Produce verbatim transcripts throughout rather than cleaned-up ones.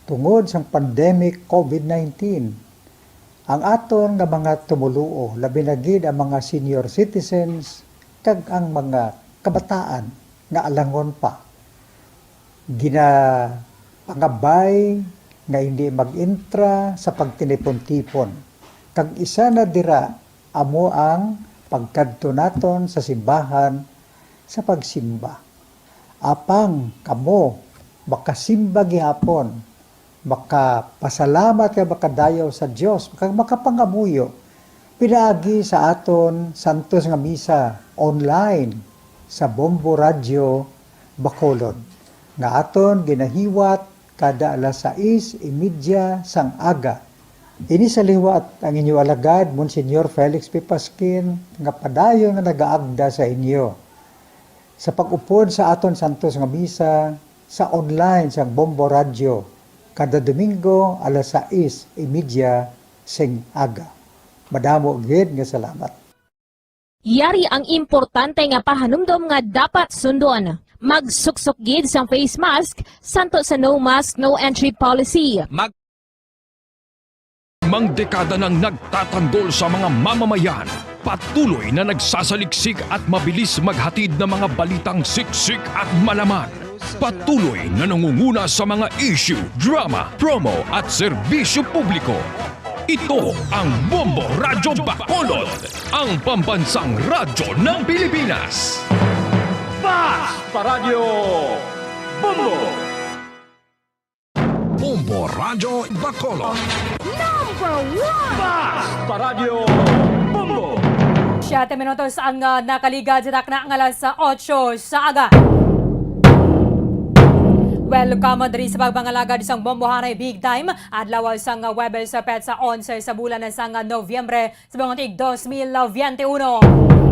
Tungod sang pandemic COVID nineteen, ang aton nga mga tumoluo, labi na gid ang mga senior citizens kag ang mga kabataan nga alangon pa, ginapangabay nga hindi mag-entra sa pagtinipon-tipon, kag isa na dira amo ang pagkadto naton sa simbahan sa pagsimba. Apang kamo makasimba gihapon, makapasalamat kag makadayaw sa Dios, kag makapangamuyo pinaagi sa aton santos nga misa online sa Bombo Radyo Bacolod, nga aton ginahiwat kada alas sais y media sang aga. Ini sa liwat ang inyo alagad, Monsignor Felix P. Pasquin, nga padayon nga nagaagda sa inyo sa pag-upod sa aton santos nga misa sa online sang Bombo Radyo kada Domingo alas sais y media sing aga. Madamo gid nga salamat. Yari ang importante nga pahanumdom nga dapat sundon. Magsuksok gid sang face mask, santo sa no mask, no entry policy. Mag- Mang dekada nang nagtatanggol sa mga mamamayan, patuloy na nagsasaliksik at mabilis maghatid ng mga balitang siksik at malaman. Patuloy na nangunguna sa mga issue, drama, promo at serbisyo publiko. Ito ang Bombo Radyo Bacolod, ang pambansang radyo ng Pilipinas. Fast Paradyo Bombo! Bombo Radyo Bacolod. Number one! Fast Paradyo Bombo! Siyete minutos ang ah, nakaligad sa takna nga alas otso sa aga. Welcome diri sa pagpangalagad sang Bombohanay Big Time, adlaw sang ah, Huwebes sa petsa onse sa bulan sang ah, Nobyembre sa mga tig dos mil biyente uno.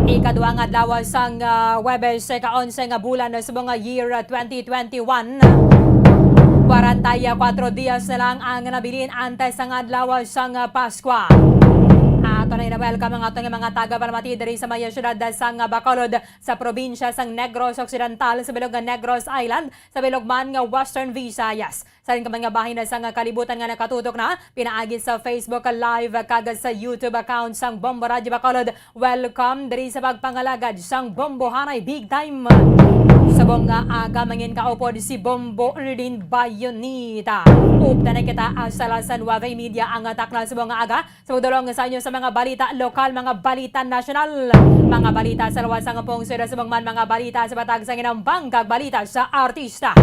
Ikaduha nga adlaw sang ah, Huwebes sa ika-onse nga bulan sa mga year ah, twenty twenty-one. Kwarenta y kuwatro dias na lang ang nabilin antes sang adlaw sang ah, Paskwa. Ato na ina-welcome ang aton nga mga taga-palamati diri sa may siyudad sang ah, Bacolod, sa probinsya sang Negros Occidental, sa bilog nga Negros Island, sa bilog man nga Western Visayas. Sa ginkaman nga bahin sang kalibutan nga nakatutok na pinaagi sa Facebook Live kag sa YouTube account sang Bombo Radyo Bacolod, welcome diri sa pagpangalagad sang Bombohanay Big Time. Subong nga aga, mangin kaupod si Bombo Erdin Bayonita. Upda na kita, ah, sa alas nuwebe y media ang takna subong nga aga. Sa pagdulong sa inyo sa mga balita lokal, mga balita nasyonal, mga balita sa luwas sang pungsod, subong man mga balita sa patag sang hinambang kag balita sa artista.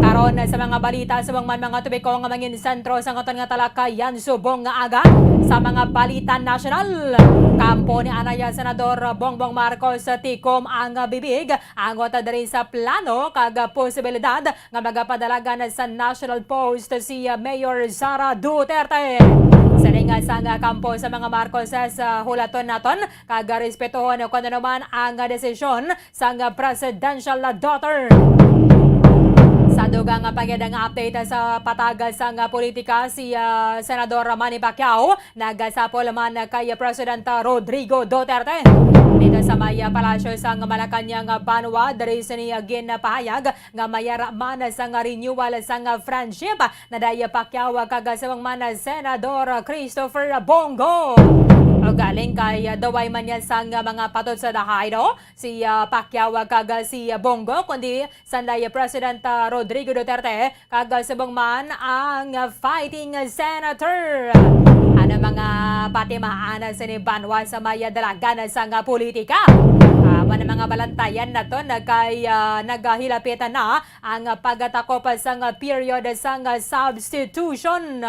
Karon sa mga balita, subong man mga tubiko nga mangin sentro sa aton nga talakayan subong nga aga sa mga balita nasyonal. Kampo ni anay Senador Bongbong Marcos, tikom ang bibig angot diri sa plano kag posibilidad nga magapadalagan sa national post si Mayor Sara Duterte. Sining sang kampo sa mga Marcoses, ah, hulaton naton kag respetuhon kon ano man ang desisyon sang presidential daughter. Sa dugang nga pagid nga update sa patag sang politika, si ah, Senador Manny Pacquiao nagasapol man kay President Rodrigo Duterte dito sa may palasyo sang Malacañang, Banwa. Diri sini ginpahayag nga mayara man sang renewal sang friendship na day Pacquiao kag subong man Senador Christopher Bong Go. Ugaling kay daway man niya sang mga patot sa dahay, no? Si ah, Pacquiao kag si Bong Go, kundi sanday President ah, Rodrigo Duterte kag subong man ang fighting senator. Ano mga patimaan sini banwa sa may dalagan sang politika? Amo na mga balantayan naton kay ah, nagahilapit na ang pagtakop sang period sang substitution.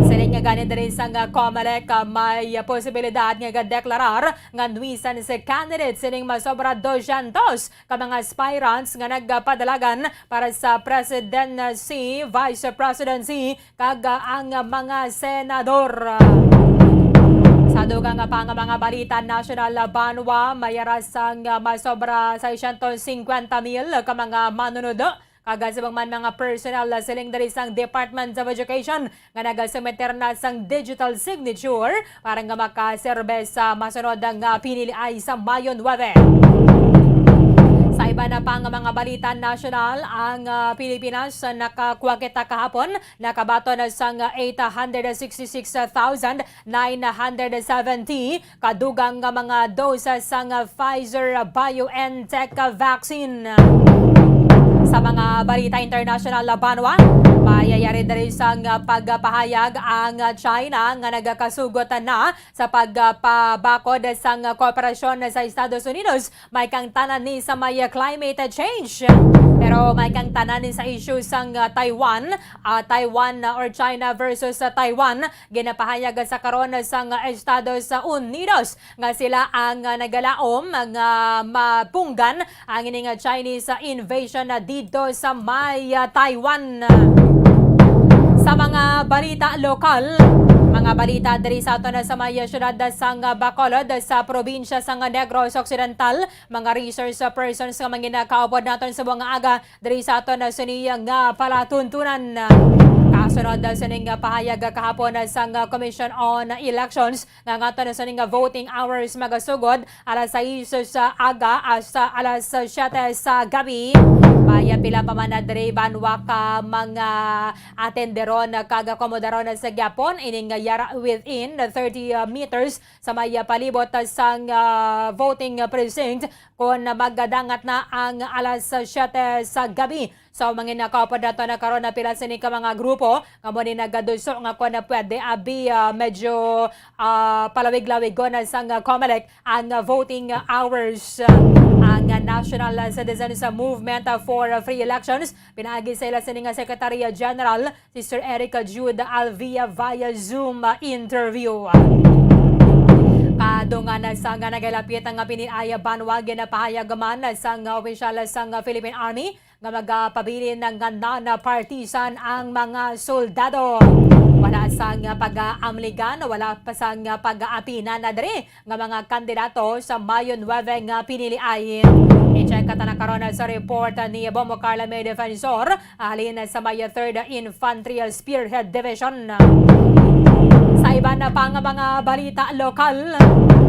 Siling nga gani diri sang Comelec, ah, may posibilidad nga gadeklarar nga nuisance candidate sining masobra dosyentos ka mga aspirants nga nagpadalagan para sa presidency, vice presidency, kag ang mga senador. Sa dugang pa nga mga balita nasyonal, banwa, mayara sang masobra seiscientos cincuenta mil ka mga manunod kag subong man mga personnel siling diri sang Department of Education nga nagasumiter na sang digital signature para nga makaserbe sa masunod nga piniliay sa Mayo nuwebe. Sa Iban pa nga mga balita nasyonal, ang, ah, Pilipinas, ah, nakakuha kita kahapon, nakabaton na sang eight hundred sixty-six thousand nine hundred seventy kadugang nga mga dose sang Pfizer BioNTech vaccine. Sa mga balita international, banwa, mayayari diri sang pagpahayag ang China nga nagakasugot na sa pagpabakod sang kooperasyon sa Estados Unidos. May kang tanan ni sa may climate change. Pero may kang tanan ni sa issue sang, ah, Taiwan, ah, Taiwan, ah, or China versus, ah, Taiwan. Ginapahayag sa karon sang Estados Unidos nga sila ang, ah, nagalaom nga mapunggan ang ining, ah, Chinese, ah, invasion na dito sa may, ah, Taiwan. Sa mga balita lokal, mga balita diri sa aton sa may, ah, siyudad sang, ah, Bacolod sa probinsya sang Negros Occidental, mga resource persons nga mga ginakaupod naton sa mga aga diri sa aton sini nga palatuntunan. Kasunod sining pahayag kahapon sang Commission on Elections nga ngaton sining voting hours magasugod alas sais sa aga hasta alas siyete sa gabi. May pila pa man na diri banwa ka mga atenderon kag akomodaron sa gyapon ining yara within thirty meters sa may palibot sang, ah, voting precinct kon magadangat na ang alas siyete sa gabi. So, mangin nakaupod nato na karon na pila sini ka mga grupo nga mo ni nagaduso nga kon pwede abi, ah, medyo, ah, palawig-lawigon na sang, ah, COMELEC ang, ah, voting hours. Ang, ah, National Citizens Movement for Free Elections, pinaagi sa ila sini nga Secretary General, si Sir Eric Jude Alvia via Zoom, ah, interview. Kadungan na sa nga nagalapit ang piniliay banwa, ginapahayag man sa nga opisyal sa nga Philippine Army nga magapabilin nga non-partisan ang mga soldado. Wala sang pag-aamligan, wala pa sang pag-aapinan na diri nga mga kandidato sa Mayo nuebe nga piniliay. I-check ka ta na karon sa report ni Bombo Carla May Defensor, halin sa may Third Infantry Spearhead Division. Sa iban pa nga mga balita lokal,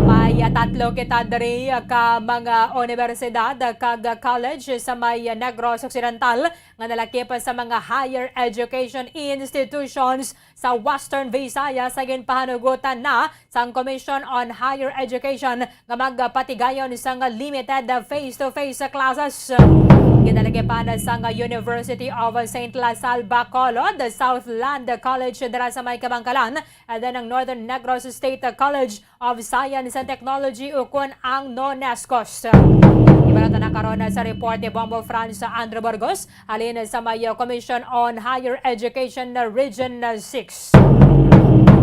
may tatlo kita diri ka mga universidad kag college sa may Negros Occidental nga nalakip sa mga higher education institutions sa Western Visayas sa ginpahanugutan na sang Commission on Higher Education nga magpatigayon sang limited face-to-face classes. Ginalagipan sang University of Saint La Salle Bacolod, Southland College dira sa may Kabankalan, and then ang Northern Negros State College of Science and Technology, ukon ang NONESCOS. Ibalata na karon sa report ni Bombo Franz Andrew Burgos, halin sa may Commission on Higher Education Region six.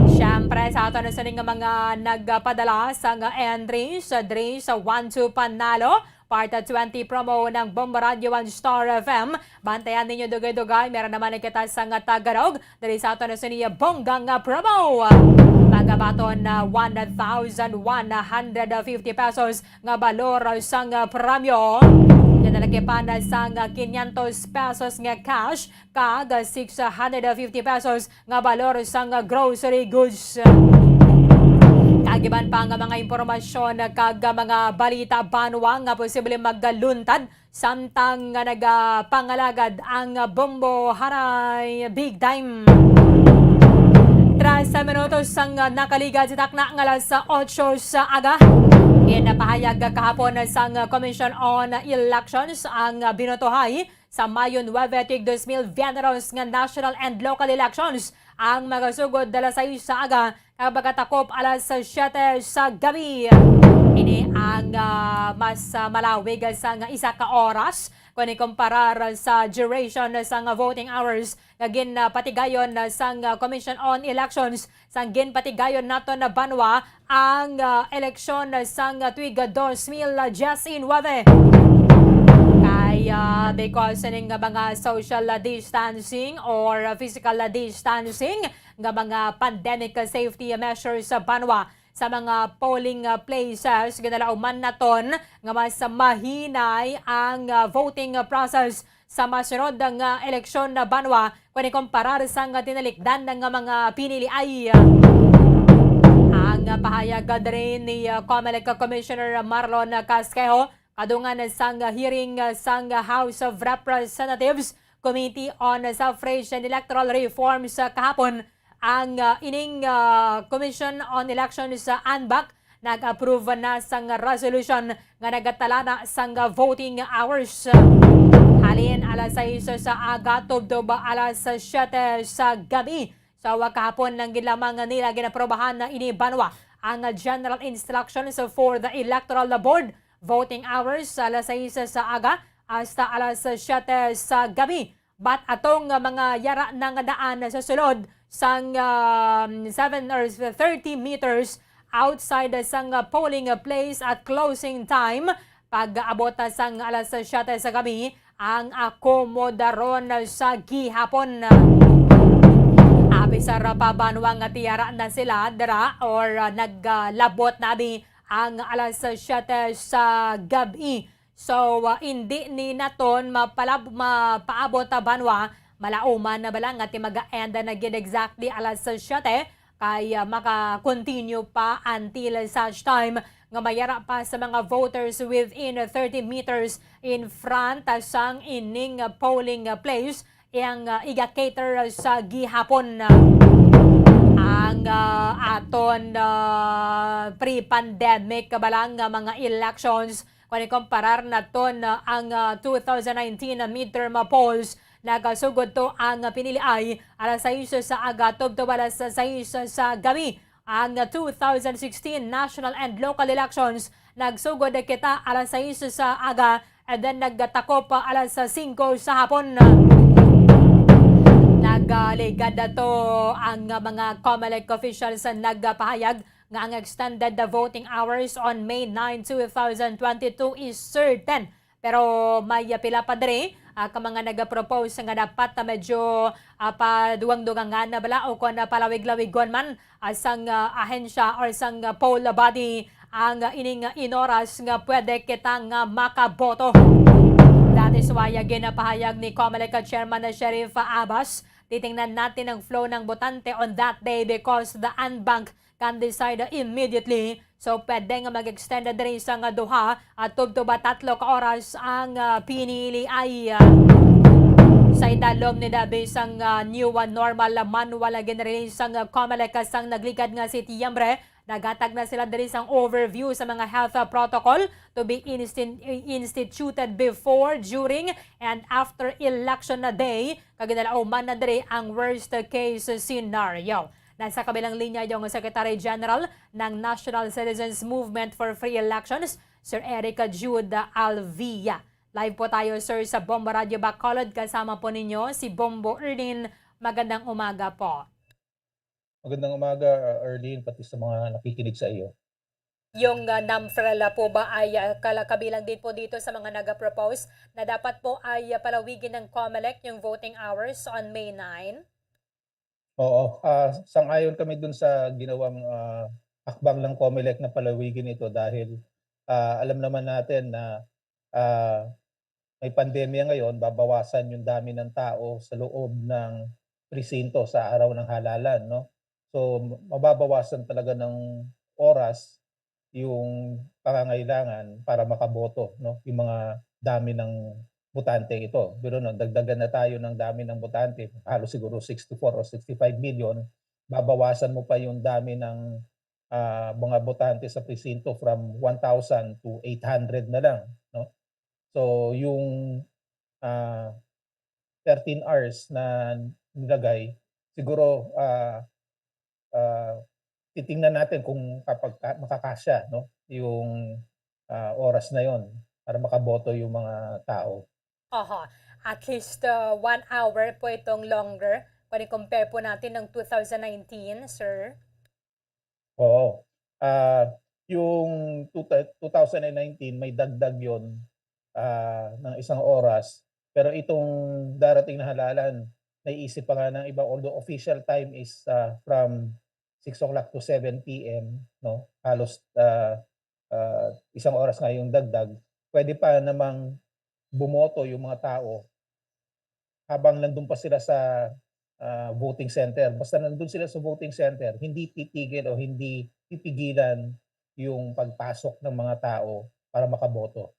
Siyempre, sa aton na sini nga mga nagpadala sang entries diri sa One Two Panalo, Part twenty promo ng Bombo Radio One Star F M. Bantayan ninyo dugay-dugay, meron naman kita sang Tagalog diri sa aton na sini bongga nga promo. Magabaton na one thousand one hundred fifty pesos nga balor sang premyo. Ginalagipan sang quinientos pesos nga cash kag six hundred fifty pesos nga balor sang grocery goods. Kag iban pa nga mga impormasyon kag mga balita banwa nga posible magluntad samtang nga nagapangalagad ang Bombo Haray Big Time. Tres minutos ang nakaligad sa takna nga alas otso sa aga. Ginapahayag kahapon sang Commission on Elections ang binotohay sa Mayo nuebe, tig dos mil veintitrés nga national and local elections ang magasugod alas sais sa aga kag magatakop alas siyete sa gabi. Ini ang, ah, mas, ah, malawig sang isa ka oras kon ikumparar sa duration sang voting hours nga ginpatigayon sang Commission on Elections sang ginpatigayon naton na banwa ang, ah, eleksyon sang tuig dos mil diecinuebe. Kay, ah, because ning mga social distancing or physical distancing nga mga pandemic safety measures sa banwa, sa mga polling, ah, places, ginalauman naton nga mas mahinay ang, ah, voting process sa masunod nga eleksyon na banwa kon ikumparar sang tinalikdan nga mga piniliay. Ang pahayag diri ni, uh, COMELEC Commissioner Marlon Casquejo, Kadungan sang hearing, uh, sang House of Representatives Committee on Suffrage and Electoral Reforms, uh, kahapon, ang, uh, ining, uh, Commission on Elections, uh, ANBAC, nag-approve na sang resolution nga nagatalana sang voting hours. Halin alas sais sa aga tubtob alas siyete sa gabi. So, kahapon lang gid lamang nila ginaprobahan na ini banwa ang general instructions for the Electoral Board. Voting hours alas sais sa aga hasta alas siyete sa gabi. But atong, uh, mga yara na nga daan sa sulod sang, um, seven or thirty meters outside sang, uh, polling place at closing time, pag-abot sang alas siyete sa gabi, ang akomodaron sa gihapon. Abisar pa banwa nga tiyara na sila dira or, uh, naglabot na abi ang alas siyete sa gabi. So, uh, hindi ni naton mapalab-, mapaabot ta banwa, malauman na bala nga ti maga-end na gid exactly alas siyete, kay, uh, maka-continue pa until such time nga mayara pa sa mga voters within thirty meters in front, uh, sang ining, uh, polling, uh, place ang, uh, iga-cater sa gihapon. Ang, uh, aton, uh, pre-pandemic bala nga mga elections, kung ikumparar naton, uh, ang, uh, two thousand nineteen midterm polls, nagasugod to ang piniliay alas sais sa aga tubtob alas sais sa gabi. Ang two thousand sixteen national and local elections, nagsugod kita alas sais sa aga, and then nagtakop pa alas singko sa hapon. Nagaligad na to ang mga COMELEC officials, nagpahayag nga ang extended the voting hours on May nine, two thousand twenty-two is certain. Pero may, ah, pila pa diri, ah, ka mga nagapropose nga dapat, ah, medyo, ah, padugang-dugangan na bala o kon, ah, palawig-lawigon man, ah, sang, ah, ahensya or sang, ah, poll body ang, ah, ining, ah, inoras nga pwede kita nga makaboto. That is why, ah, ginapahayag ni COMELEC Chairman na Sheriff Abbas, titingnan natin ang flow ng botante on that day because the ANBAC can decide immediately. So, pwede nga mag-extend na diri sa nga duha at tubtob ba tatlo ka oras ang, ah, pinili ay, ah, sa idalom ni dabi sang, ah, new, ah, normal, ah, manual nga ginrelease sang, ah, COMELEC sang nagligad nga Setyembre. Naghatag na sila diri sang overview sa mga health, ah, protocol to be instin-, instituted before, during, and after election na day. Kag ginalauman na diri ang worst case scenario. Nasa kabilang linya yung Secretary General ng National Citizens Movement for Free Elections, Sir Eric Jude Alvia. Live po tayo, sir, sa Bombo Radio Bacolod. Kasama po ninyo si Bombo Erlin. Magandang umaga po. Magandang umaga, uh, Erlin, pati sa mga nakikinig sa iyo. Yung, uh, NAMFREL po ba ay, uh, kala-, kabilang din po dito sa mga nag-propose na dapat po ay, uh, palawigin ng COMELEC yung voting hours on May nine? Oo, ah, sang-ayon kami dun sa ginawang, ah, hakbang ng COMELEC na palawigin ito dahil, ah, alam naman natin na, ah, may pandemya ngayon, babawasan yung dami ng tao sa loob ng presinto sa araw ng halalan, no? So, mababawasan talaga ng oras yung pangangailangan para makaboto, no? Yung mga dami ng botante ito. Pero no, dagdagan na tayo ng dami ng botante, halos siguro sixty-four or sixty-five million, babawasan mo pa yung dami ng, ah, mga botante sa presinto from one thousand to eight hundred na lang, no? So, yung, ah, thirteen hours na nilagay, siguro, ah, ah, titingnan natin kung kapag ka-, makakasya, no, yung, ah, oras na yon para makaboto yung mga tao. Aha. At least, ah, one hour po itong longer. Kung i-compare po natin ng two thousand nineteen, sir. Oo. Ah, yung two thou-, two thousand and nineteen, may dagdag yon, ah, ng isang oras. Pero itong darating na halalan, naiisip pa nga ng iba, although official time is, ah, from six o'clock to seven P M, no? Halos, ah, ah, isang oras nga yung dagdag. Pwede pa namang bumoto yung mga tao habang nandun pa sila sa, ah, voting center. Basta nandun sila sa voting center, hindi titigil o hindi pipigilan yung pagpasok ng mga tao para makaboto.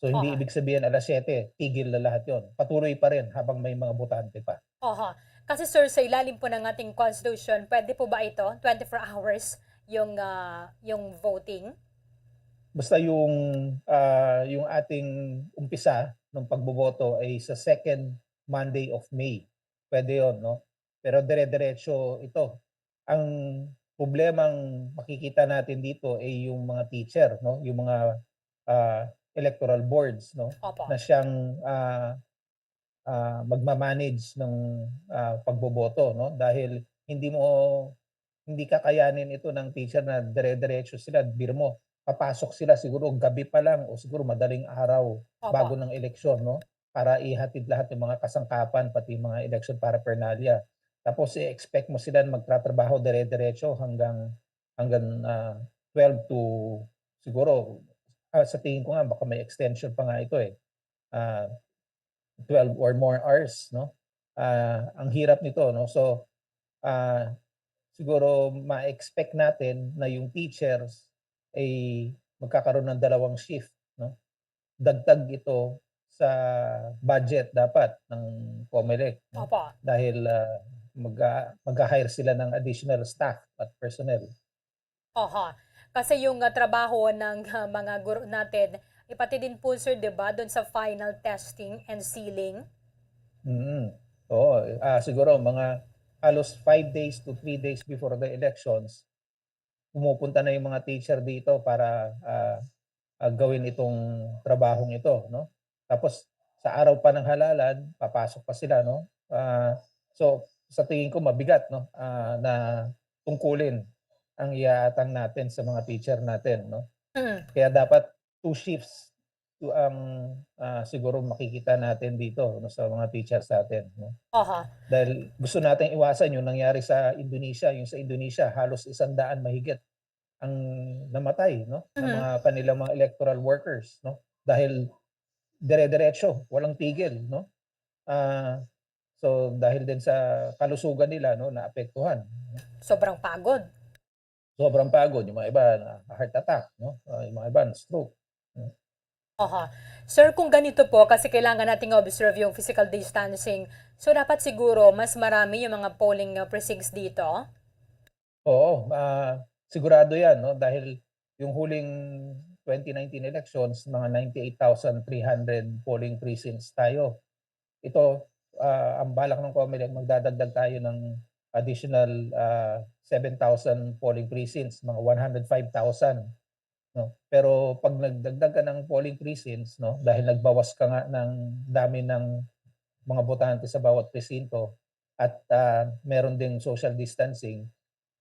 So, hindi Aha. ibig sabihin alas siyete, tigil na lahat yon. Patuloy pa rin habang may mga botante pa. Aha. Kasi, sir, sa ilalim po ng ating constitution, pwede po ba ito, twenty-four hours, yung, ah, yung voting? Basta yung, ah, yung ating umpisa ng pagboboto ay sa second Monday of May. Pwede yon, no? Pero dire-diretso ito. Ang problemang makikita natin dito ay yung mga teacher, no? Yung mga, ah, electoral boards, no? Opo. Na siyang, ah, ah, magma-manage ng, ah, pagboboto, no? Dahil hindi mo, hindi kakayanin ito ng teacher na dire-diretso sila. Biro mo, papasok sila siguro gabi pa lang o siguro madaling araw Opo. bago ng eleksyon, no? Para ihatid lahat yung mga kasangkapan, pati yung mga election paraphernalia. Tapos i-expect mo sila na magtratrabaho dire-diretso hanggang, hanggang, ah, twelve to, siguro, ah, sa tingin ko nga, baka may extension pa nga ito eh. Ah, twelve or more hours, no? Ah, ang hirap nito, no? So, ah, siguro ma-expect natin na yung teachers ay magkakaroon ng dalawang shift, no? Dagdag ito sa budget dapat ng COMELEC, no? Opo. Dahil, ah, mag-, ah, mag-hire sila ng additional staff at personnel. Oho. Kasi yung, ah, trabaho ng, ah, mga guro natin, eh, pati din po, sir, di ba, dun sa final testing and sealing? Mm. Oo, ah, siguro mga halos five days to three days before the elections, pumupunta na yung mga teacher dito para, ah, ah, gawin itong trabahong ito, no? Tapos, sa araw pa ng halalan, papasok pa sila, no? Ah, so, sa tingin ko, mabigat, no? Ah, na tungkulin ang iaatang natin sa mga teacher natin, no? Mm. Kaya dapat two shifts to ang, ah, siguro makikita natin dito, no, sa mga teachers natin, no? Aha. Dahil gusto nating iwasan yung nangyari sa Indonesia. Yung sa Indonesia, halos isang daan mahigit ang namatay, no, ng Mhm. mga kanilang mga electoral workers, no? Dahil dire-diretso, walang tigil, no? Ah, so, dahil din sa kalusugan nila, no, naapektuhan. Sobrang pagod. Sobrang pagod. Yung mga iba, na heart attack, no? Ah, yung mga iba, na stroke. Aha. Sir, kung ganito po, kasi kailangan nating observe yung physical distancing, so dapat siguro mas marami yung mga polling, uh, precincts dito? Oo, ah, sigurado yan, no? Dahil yung huling twenty nineteen elections, mga ninety-eight thousand three hundred polling precincts tayo. Ito, ah, ang balak ng COMELEC, magdadagdag tayo ng additional, ah, seven thousand polling precincts, mga one hundred five thousand, no? Pero pag nagdagdag ka ng polling precincts, no, dahil nagbawas ka nga ng dami ng mga botante sa bawat presinto at, ah, meron ding social distancing,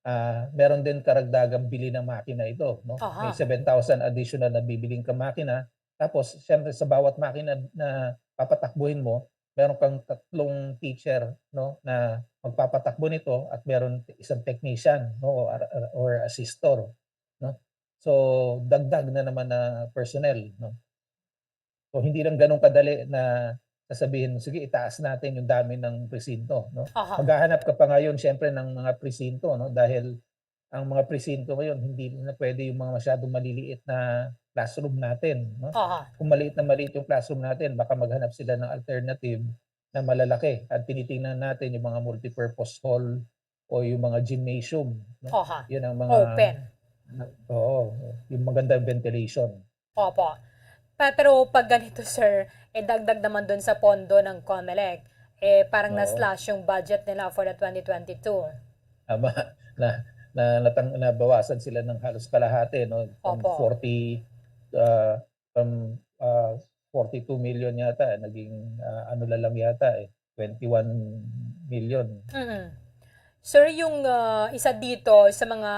ah, meron din karagdagang bili ng makina ito, no? Aha. May seven thousand additional na bibiling ka makina. Tapos, siyempre, sa bawat makina na papatakbuhin mo, meron kang tatlong teacher, no, na magpapatakbo nito at meron isang technician, no, or, or assistor, no? So, dagdag na naman na personnel, no? So, hindi lang ganun kadali na sasabihin, "Sige, itaas natin yung dami ng presinto," no? Aha. Maghahanap ka pa ngayon, siyempre, ng mga presinto, no? Dahil ang mga presinto ngayon, hindi na pwede yung mga masyadong maliliit na classroom natin, no? Aha. Kung maliit na maliit yung classroom natin, baka maghanap sila ng alternative na malalaki. At tinitingnan natin yung mga multipurpose hall o yung mga gymnasium, no? Aha. Yun ang mga Open. Oo, yung magandang ventilation. Opo. Pa-, pero pag ganito, sir, eh, dagdag naman dun sa pondo ng COMELEC, eh, parang Oo. na-slash yung budget nila for the twenty twenty-two. Tama. Na, na, natang-, nabawasan sila ng halos kalahati, no? From Opo. forty, ah, from, ah, forty-two million yata, naging, ah, ano na lang yata, eh, twenty-one million. Mm. Sir, yung, ah, isa dito sa mga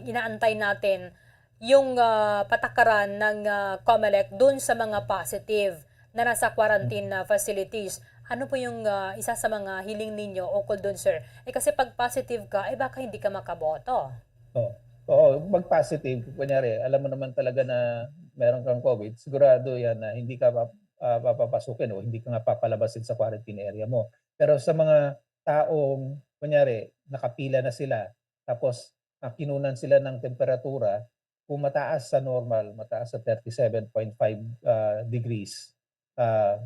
inaantay natin, yung, ah, patakaran ng, ah, COMELEC dun sa mga positive na nasa quarantine, ah, facilities. Ano po yung, ah, isa sa mga hiling ninyo ukol dun, sir? Eh, kasi pag positive ka, eh, baka hindi ka makaboto. Oo. Oo, mag positive, kunyari, alam mo naman talaga na meron kang COVID, sigurado yan na hindi ka pa, ah, papapasukin o hindi ka nga papalabasin sa quarantine area mo. Pero sa mga taong, kunyari, nakapila na sila, tapos, ah, kinunan sila ng temperatura, kung mataas sa normal, mataas sa thirty-seven point five, ah, degrees, ah,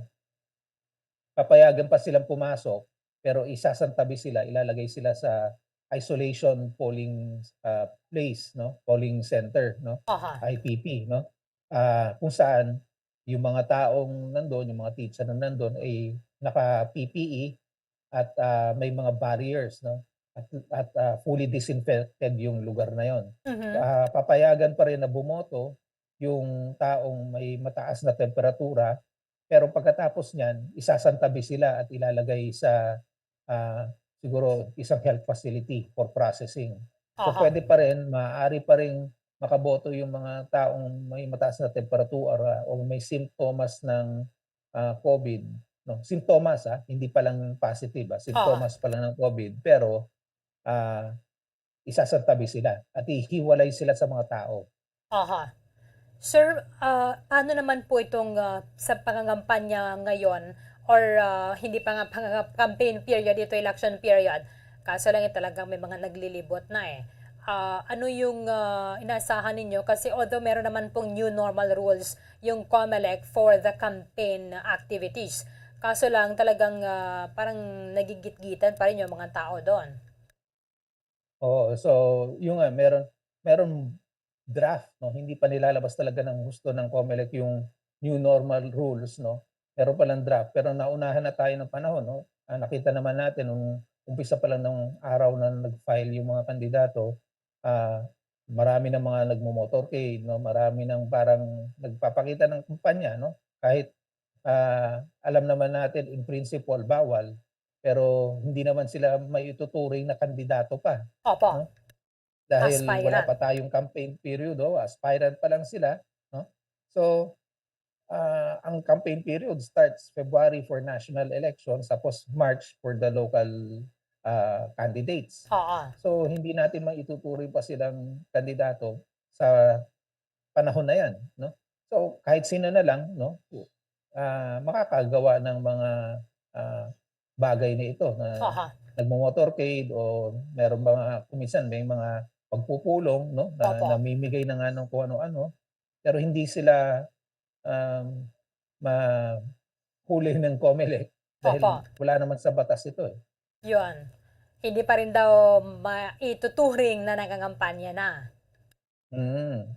papayagan pa silang pumasok, pero isasantabi sila, ilalagay sila sa isolation polling, ah, place, no? Polling center, no? Aha. I P P, no? Ah, kung saan yung mga taong nandun, yung mga teacher na nandun ay naka-P P E at, ah, may mga barriers, no? At, at, ah, fully disinfected yung lugar na yon. Mhm. Ah, papayagan pa rin na bumoto yung taong may mataas na temperatura, pero pagkatapos niyan, isasantabi sila at ilalagay sa, ah, siguro isang health facility for processing. So, Aha. pwede pa rin, maaari pa rin makaboto yung mga taong may mataas na temperatura o may simptomas ng, ah, COVID, no? Simptomas, ah, hindi pa lang positive, ah, simptomas pa lang ng COVID, pero, ah, isasantabi sila at hihiwalay sila sa mga tao. Aha. Sir, ah, paano naman po itong, ah, sa pangangampanya ngayon or, ah, hindi pa nga pangangap-, campaign period, ito election period? Kaso lang, eh, talagang may mga naglilibot na, eh. Ah, ano yung, ah, inaasahan ninyo? Kasi although meron naman pong new normal rules yung COMELEC for the campaign activities, kaso lang talagang, ah, parang nagigitgitan pa rin yung mga tao doon. Oo, so, yun nga, meron, meron draft, no? Hindi pa nilalabas talaga ng husto ng COMELEC yung new normal rules, no? Meron palang draft, pero naunahan na tayo ng panahon, no? Ah, nakita naman natin nung umpisa pa lang ng araw na nag-file yung mga kandidato, ah, marami ng mga nagmo-motorcade, no? Marami ng parang nagpapakita ng kampanya, no? Kahit, ah, alam naman natin in principle bawal, pero hindi naman sila maituturing na kandidato pa, Opo. no? Dahil wala Aspirant. pa tayong campaign period, oh, aspirant pa lang sila, no? So, ah, ang campaign period starts February for national elections, tapos March for the local, ah, candidates. Oo. So, hindi natin maituturing pa silang kandidato sa panahon na yan, no? So, kahit sino na lang, no, ah, makakagawa ng mga, ah, bagay na ito na Aha. nagmo-motorcade o meron ba nga, kung minsan may mga pagpupulong, no, na Opo. namimigay na nga ng kung ano-ano, pero hindi sila, um, mahuli ng COMELEC dahil Opo. wala naman sa batas ito, eh. Yun. Hindi pa rin daw maituturing na nangangampanya na. Mm.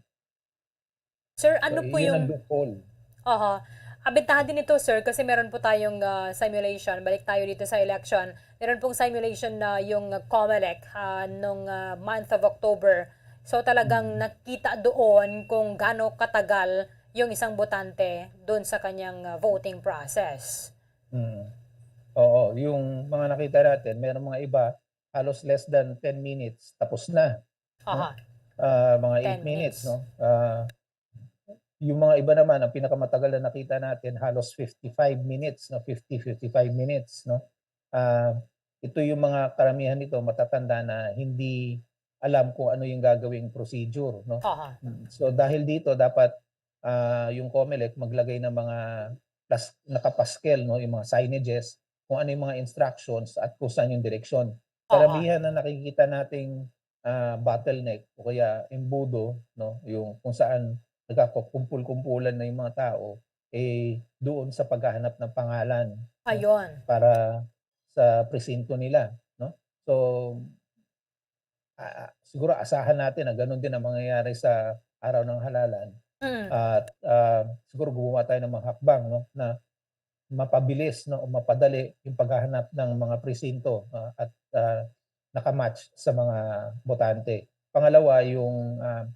Sir, So, ano po yun ang yung loophole. Oho. Abintahan din ito, sir, kasi meron po tayong, ah, simulation. Balik tayo dito sa election. Meron pong simulation na yung COMELEC, ah, nung, ah, month of October. So, talagang Mm. nakita doon kung gaano katagal yung isang botante doon sa kanyang, ah, voting process. Mm. Oo, yung mga nakita natin, merong mga iba, halos less than ten minutes, tapos na, no? Aha. Ah, mga eight Ten minutes, minutes. no? Ah, yung mga iba naman, ang pinakamatagal na nakita natin, halos fifty-five minutes, no? Fifty, fifty-five minutes, no? Ah, ito yung mga karamihan nito, matatanda na hindi alam kung ano yung gagawing procedure, no? Aha. Mm. So, dahil dito, dapat, ah, yung COMELEC maglagay ng mga plas-, nakapaskel, no? Yung mga signages, kung ano yung mga instructions at kung saan yung direksyon. Oo. Karamihan na nakikita nating, ah, bottleneck o kaya embudo, no, yung kung saan nagkakumpul-kumpulan na yung mga tao, eh, doon sa paghahanap ng pangalan, no, Ayun. para sa presinto nila, no? So, ah, siguro asahan natin na ganun din ang mangyayari sa araw ng halalan. Mm. At, ah, siguro gumawa tayo ng mga hakbang, no, na mapabilis, no, o mapadali yung paghahanap ng mga presinto, ah, at, ah, nakamatch sa mga botante. Pangalawa, yung, ah,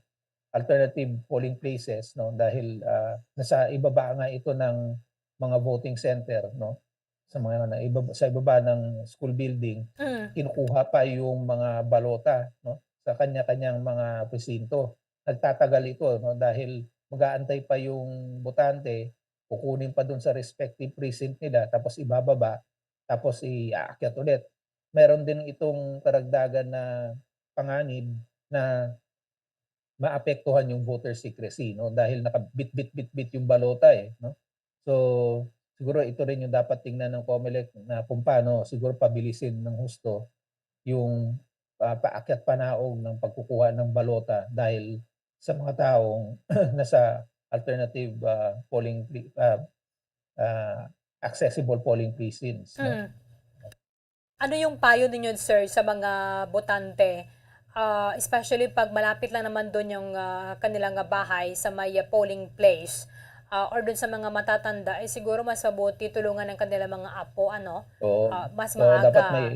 alternative polling places, no, dahil, ah, nasa ibaba nga ito ng mga voting center, no, sa mga na ibab-, sa ibaba ng school building, Mm. kinukuha pa yung mga balota, no, sa kanya-kanyang mga presinto. Nagtatagal ito, no, dahil mag-aantay pa yung botante, kukunin pa dun sa respective precinct nila, tapos ibababa, tapos iaakyat ulit. Meron din itong karagdagan na panganib na maapektuhan yung voter secrecy, no? Dahil nakabitbit-bitbit yung balota, eh, no? So, siguro ito rin yung dapat tingnan ng COMELEC na kung paano siguro pabilisin ng husto yung, ah, paakyat panaog ng pagkukuha ng balota dahil sa mga taong nasa alternative, ah, polling pre ah, ah, accessible polling precincts, no? Mm. Ano yung payo ninyo, sir, sa mga botante, ah, especially pag malapit lang naman dun yung, ah, kanilang, ah, bahay sa may, ah, polling place, ah, or dun sa mga matatanda, eh, siguro mas mabuti tulungan ang kanilang mga apo, ano? Oo. Ah, mas So, dapat maaga may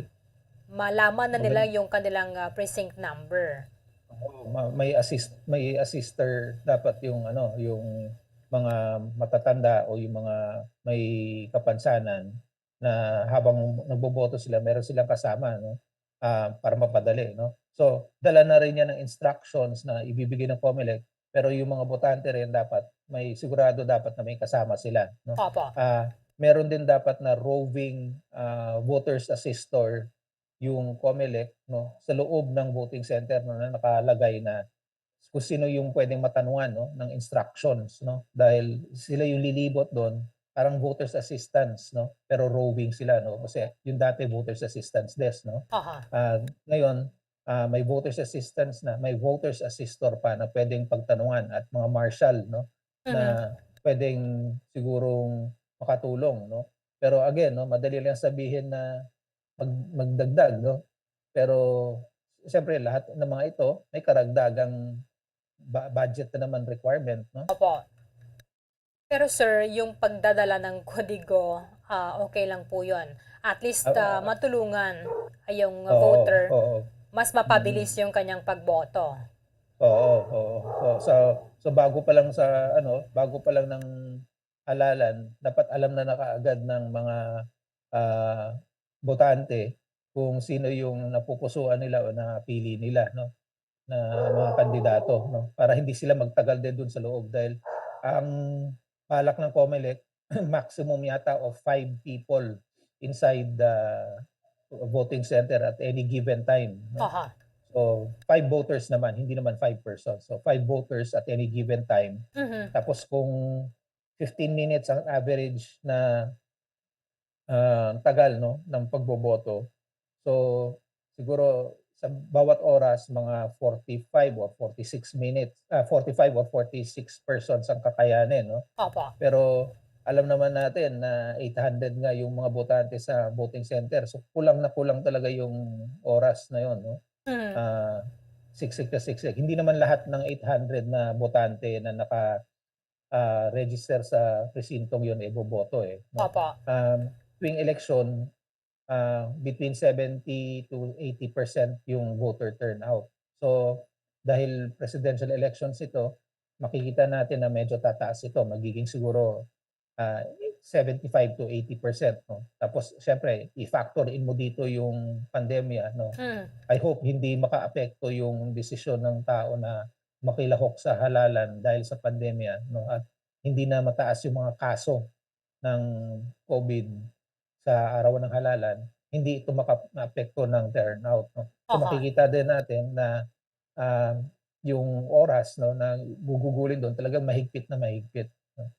malaman na nila maganda yung kanilang, ah, precinct number. Oo, ma may assist may assister dapat yung ano, yung mga matatanda o yung mga may kapansanan na habang nagboboto sila meron silang kasama, 'no, ah, para mapadali, 'no. So, dala na rin 'yan ng instructions na ibibigay ng Comelec, pero yung mga botante rin dapat may sigurado dapat na may kasama sila, 'no. Opo. Ah, meron din dapat na roving, ah, voters assistor yung Comelec, 'no, sa loob ng voting center, 'no, na nakalagay na kung sino yung pwedeng matanungan, 'no, ng instructions, 'no, dahil sila yung lilibot dun, parang voters assistance, 'no, pero roving sila, 'no, kasi yung dati voters assistance desk, 'no. Aha. Ah, ngayon, ah, may voters assistance na, may voters assistor pa na pwedeng pagtanungan at mga marshal, 'no, Mhm. na pwedeng sigurong makatulong, 'no. Pero again, 'no, madali lang sabihin na mag magdagdag, 'no. Pero siyempre lahat ng mga ito may karagdagang ba budget na naman requirement, 'no. Opo. Pero sir, yung pagdadala ng kodigo, ah, okay lang po yun. At least, Ah, ah, ah. matulungan yung Oo, voter, oo. mas mapabilis Mm. yung kanyang pagboto. Oo, oo. So, so, so bago pa lang sa ano, bago pa lang ng halalan, dapat alam na na kaagad ng mga, ah, botante kung sino yung napupusuan nila o napili nila, 'no, na mga kandidato, 'no, para hindi sila magtagal din dun sa loob dahil ang balak ng Comelec, maximum yata of five people inside the voting center at any given time, 'no. Aha. So, five voters naman, hindi naman five persons. So, five voters at any given time. Mhm. Tapos kung fifteen minutes ang average na, ah, tagal, 'no, ng pagboboto. So, siguro sa bawat oras mga forty-five or forty-six minutes, ah, forty-five or forty-six persons ang kakayanin, 'no? Opo. Pero alam naman natin na eight hundred nga yung mga botante sa voting center. So, kulang na kulang talaga yung oras na yun, 'no? Mm. Ah, siksik na siksik. Hindi naman lahat ng eight hundred na botante na naka, ah, register sa presintong yun, eh, boboto, eh, 'no? Opo. Um, tuwing eleksyon, ah, between seventy to eighty percent yung voter turnout. So, dahil presidential elections ito, makikita natin na medyo tataas ito. Magiging siguro, ah, seventy-five to eighty percent, 'no? Tapos, siyempre, i-factor in mo dito yung pandemya, 'no? Mm. I hope hindi makaapekto yung desisyon ng tao na makilahok sa halalan dahil sa pandemya, 'no? At hindi na mataas yung mga kaso ng COVID sa araw ng halalan, hindi ito maka-, maapekto ng turnout, 'no? So, Aha. makikita din natin na, ah, yung oras, 'no, na gugugulin doon, talagang mahigpit na mahigpit, 'no?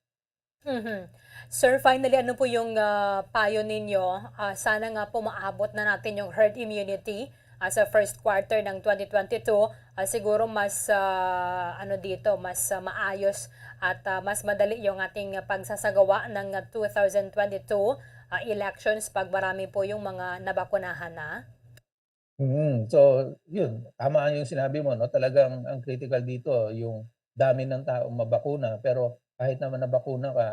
Mhm. Sir, finally, ano po yung, ah, payo ninyo? Ah, sana nga po maabot na natin yung herd immunity, ah, sa first quarter ng twenty twenty-two. Ah, siguro mas, ah, ano dito, mas, ah, maayos at, ah, mas madali yung ating pagsasagawa ng, ah, two thousand twenty-two, ah, elections pag marami po yung mga nabakunahan na. Mm. So, yun, tama yung sinabi mo, 'no? Talagang ang critical dito yung dami ng taong mabakuna, pero kahit naman nabakuna ka,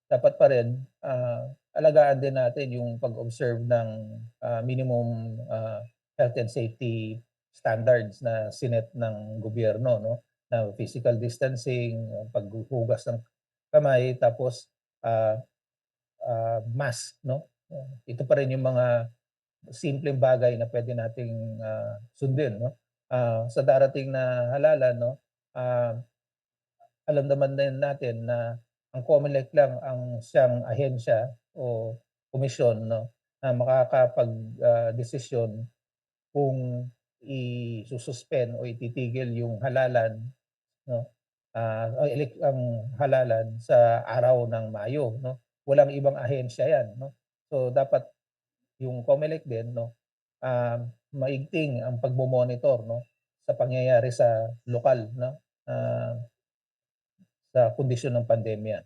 dapat pa rin, ah, alagaan din natin yung pag-observe ng, ah, minimum, ah, health and safety standards na sinet ng gobyerno, 'no? Na physical distancing, paghuhugas ng kamay, tapos, ah, ah, mask, 'no? Ito pa rin yung mga simpleng bagay na pwede nating, ah, sundin, 'no? Ah, sa darating na halalan, 'no, ah, alam naman din natin na ang Comelec lang ang siyang ahensya o komisyon, 'no, na makakapag, ah, desisyon kung isususpend o ititigil yung halalan, 'no, ah, o elek-, ang halalan sa araw ng Mayo, 'no? Walang ibang ahensya 'yan, 'no? So, dapat yung Comelec din, 'no, ah, maigting ang pagmo-monitor, 'no, sa pangyayari sa lokal, 'no? ah, sa kondisyon ng pandemya.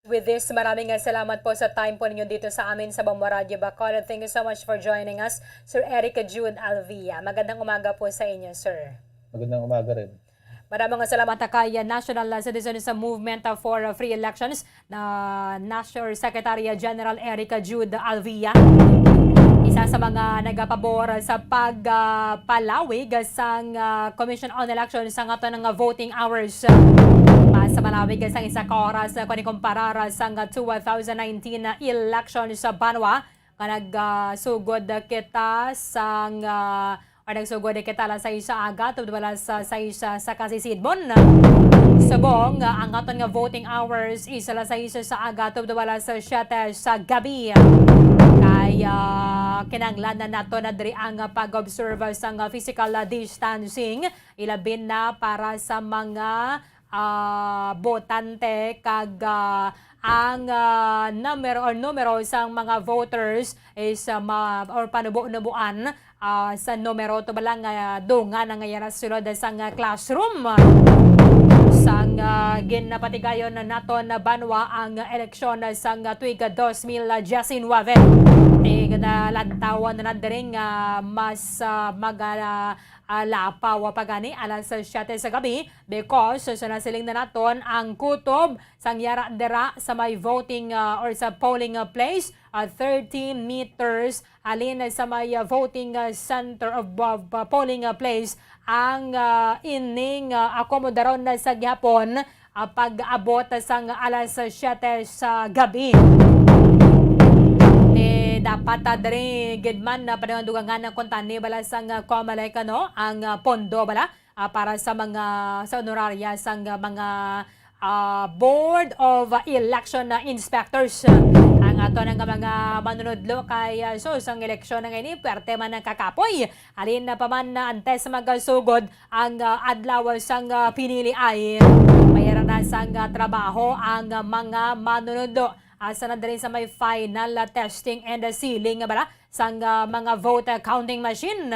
With this, maraming nga salamat po sa time po ninyo dito sa amin sa Bombo Radyo Bacolod. Thank you so much for joining us, Sir Eric Jude Alvia. Magandang umaga po sa inyo, sir. Magandang umaga rin. Maraming nga salamat kay, uh, National, uh, Citizens Movement, uh, for, uh, Free Elections na National Secretary General Eric Jude Alvia. Isa sa mga nagapabor sa pag, uh, palawig sang, uh, Commission on Elections sa aton nga voting hours. Mas malawig sang isa ka oras, uh, kung ikumparar sang two thousand nineteen na election sa banwa nga nagsugod kita sang, ah, or nagsugod kita alas sais sa aga tubtob alas sais sa kasisidmon. Subong, ah, ang aton nga voting hours is alas sais sa aga tubtob alas siyete sa gabi. Kay, ah, kinahanglan na nato na diri ang pag-observe sang physical distancing, ilabi na para sa mga, ah, botante kag, ah, ang, ah, number or numero sang mga voters is, ah, ma-, or panubo-nuboan, ah, sa numero to bala nga dungan nga yara sulod sang, ah, classroom. Sang, ah, ginapatigayon na naton na banwa ang eleksyon sang, ah, tuig dos mil diecinueve. Tignalantawan na lang diri nga mas, ah, mag, ah, ah, lapaw pa gani alas siyete sa gabi because sa nasiling na naton ang kutob sang yara dira sa may voting, ah, or sa polling, ah, place, ah, thirty meters halin sa may, ah, voting, ah, center of, of, ah, polling, ah, place ang, ah, ining, ah, akomodaron na sa gihapon, ah, pag-abot sang alas siyete sa gabi. Ti dapat, ah, diri gid man na padunggan-dungangan ang kuntani bala sang, ah, COMELEC, ano, ang, ah, pondo bala, ah, para sa mga, sa honoraria sang, ah, mga, ah, Board of Election, ah, Inspectors. Ang aton nga mga manunudlo kay, ah, sus, ang eleksyon na nga ini, puwerte man ang kakapoy. Halin na pa man na antes magasugod ang, ah, adlaw sang, ah, pinili ay may ara na sang, ah, trabaho ang, ah, mga manunudlo. Asa na diri sa may final, ah, testing and, ah, sealing nga bala sang, ah, mga vote, ah, counting machine.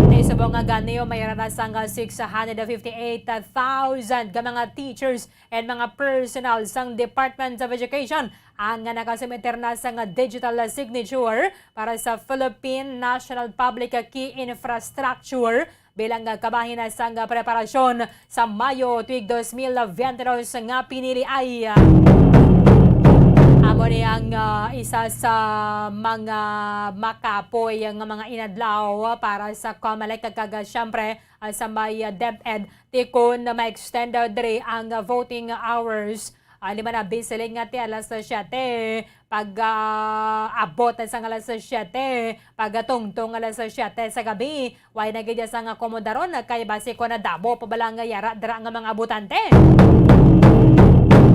Ti subong nga gani, may ara na sang, ah, six hundred fifty-eight thousand ka mga teachers and mga personnel sang Department of Education ang, ah, nakasubmit na sang, ah, digital, ah, signature para sa Philippine National Public Key Infrastructure bilang, ah, kabahin na sang, ah, preparasyon sa Mayo tuig dos mil biyente dos nga pinili ay. Amo ni ang, ah, isa sa mga makapoy nga mga inadlaw para sa COMELEC kag, ah, siyempre, ah, sa may, ah, DepEd. Ti kon ma-extend, ah, diri ang, ah, voting hours, ah, lima na bisiling nga ti alas siyete, pag, ah, abot sang alas siyete, pag, ah, tungtong alas siyete sa gabi, way na gid sang akomodaron kay basi kon nadamo pa bala nga yara dira nga mga botante.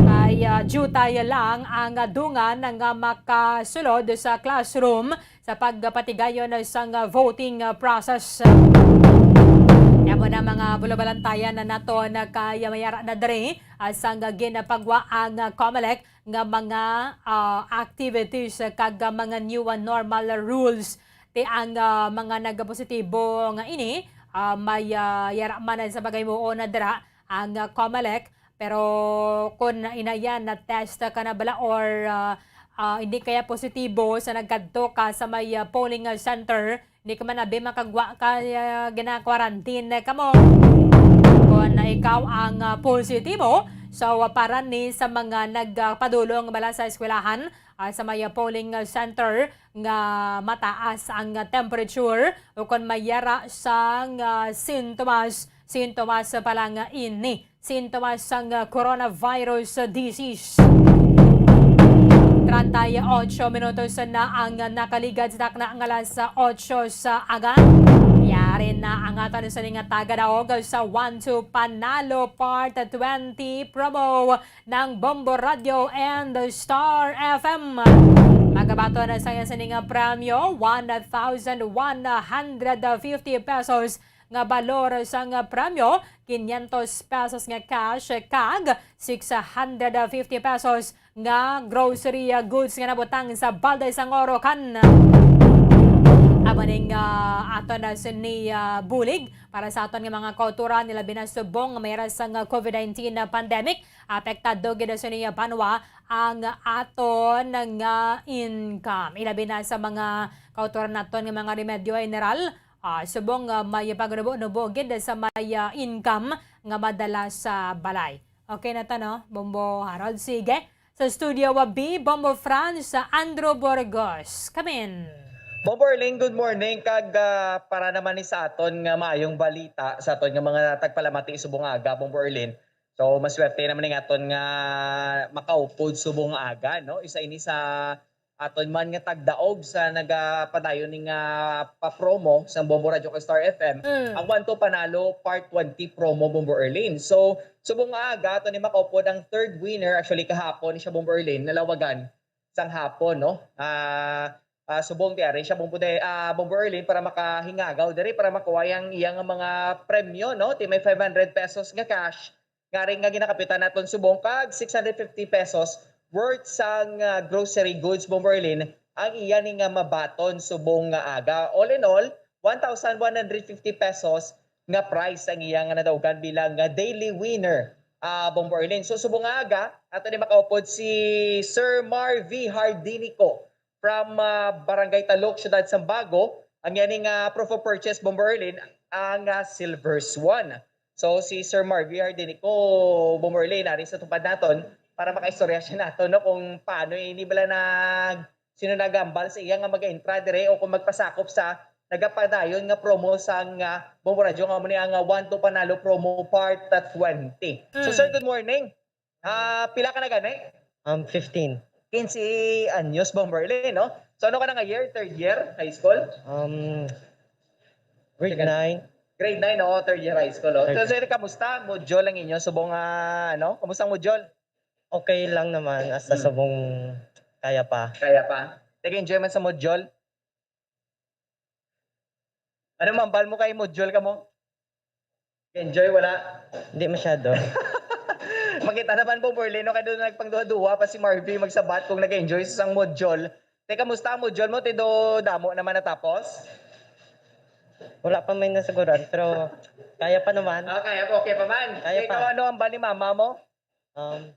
Kay, ah, diutay lang ang dungan nga makasulod sa classroom sa pagpatigayon sang voting process. Amo na mga bulabalantayan na naton kay may ara na diri, ah, sang ginapagwa ang COMELEC nga mga, ah, activities kag mga new normal rules. Ti ang, ah, mga nagapositibo nga ini, ah, may, ah, yara man sa paghimuon na dira ang, ah, COMELEC. Pero kon inayan na test ka na bala or, ah, ah, hindi kaya positibo sa nagkadto ka sa may, ah, polling, ah, center, hindi ka man abi makagwa ka, ah, gina-quarantine ka mo. Kon ikaw ang, ah, positibo, so, ah, para ni sa mga nagpadulong bala sa eskwelahan, ah, sa may, ah, polling, ah, center nga mataas ang, ah, temperature o kon may yara sang, ah, sintomas, sintomas pa lang, ah, ini sintomas sang, ah, coronavirus disease. Treinta y ocho minutos na ang nakaligad sa takna nga alas otso sa aga. Yari na ang aton sa ning tagadaog sa One Two Panalo Part twenty promo ng Bombo Radio and Star F M. Magabaton na sa iya sining premyo, one thousand one hundred fifty pesos nga balor sang premyo, quinientos pesos nga cash, kag six hundred fifty pesos nga grocery goods nga nabutang sa balde sang Orocan. Amo ning, ah, Aton na sini, ah, bulig para sa aton nga mga kautoran, nilabi na subong nga may ra sang, ah, covid nineteen na pandemic. Apektado gid sa niya banwa ang aton nga income. Ilabi na sa mga kautoran naton nga mga remedyo general, ah, subong nga may pagnubo-nubo gid sa may, ah, income nga madala sa balay. Okay na ta, no? Bombo Harold, sige. Sa studio, wa B, Bombo Franz, sa Andrew Burgos. Kamin. Bombo Erling, good morning. Kag, ah, para naman ni sa aton nga maayong balita, sa aton nga mga tagpalamati subong aga, Bombo Erling. So, maswerte naman ni aton nga makaupod subong aga, no? Isa ini sa aton man nga tagdaog sa nagapadayon ni nga pa-promo sa Bombo Radyo kag Star F M, Mm. ang One to Panalo Part twenty promo, Bombo Erlin. So, subong nga aga, ato ni makaupod ang third winner. Actually, kahapon siya, Bombo Erlin, nalawagan sang hapon, no? Ah, ah, subong ti ari siya, Bombo, de, ah, Bombo Erlin, para makahingagaw diri, para makuha ang iyang mga premyo, no? Ti may five hundred pesos nga cash, nga rin nga ginakapitan naton subong, kag six hundred fifty pesos worth sang, ah, grocery goods, Bombo Erlin, ang iya ni nga mabaton subong nga aga. All in all, one thousand one hundred fifty pesos nga prize ang iya nga nadaugan bilang nga daily winner, ah, Bombo Erlin. So, subong nga aga, ato ni makaupod si Sir Marvy Hardinico from, ah, Barangay Talok, Siyudad Sambago. Ang yani nga proof of purchase, Bombo Erlin, ang, ah, Silver Swan. So, si Sir Marvy Hardinico, Bombo Erlin, nari sa tupad naton para makaistorya siya nato, no, kung paano ini bala nag, sino nagambal sa iya nga mag-intra dire o kung magpasakop sa nagapadayon nga promo sang, ah, Bombo Radyo, nga amo ni ang, ah, One to Panalo promo part, ah, twenty. So, Mm. Sir, good morning. Ah, pila ka na gani? Um, fifteen. Quince anyos, Bombo Erlin, no? So, ano ka na nga year? Third year high school? Um, grade Second. nine. Grade nine, oo, third year high school, oh. Third So, year. sir, kamusta? Module ang inyo? Subong, ah, ano? Kamusta ang module? Okay lang naman, hasta Hmm. subong kaya pa. Kaya pa? Nag-enjoy man sa module? Ano mambal mo kay module ka mo? Enjoy, wala? Hindi masyado. Makita naman po, Berlin, no? Kaya doon nagpangduha-duha pa si Marvy magsabat kung nag-enjoy sa isang module. Te, kamusta ang module mo? Te, do damo naman natapos? Wala pa may nasiguran, pero kaya pa naman. Ah, kaya pa, okay pa man. Kaya Te, ikaw, pa. ano ang bali mama mo? Um,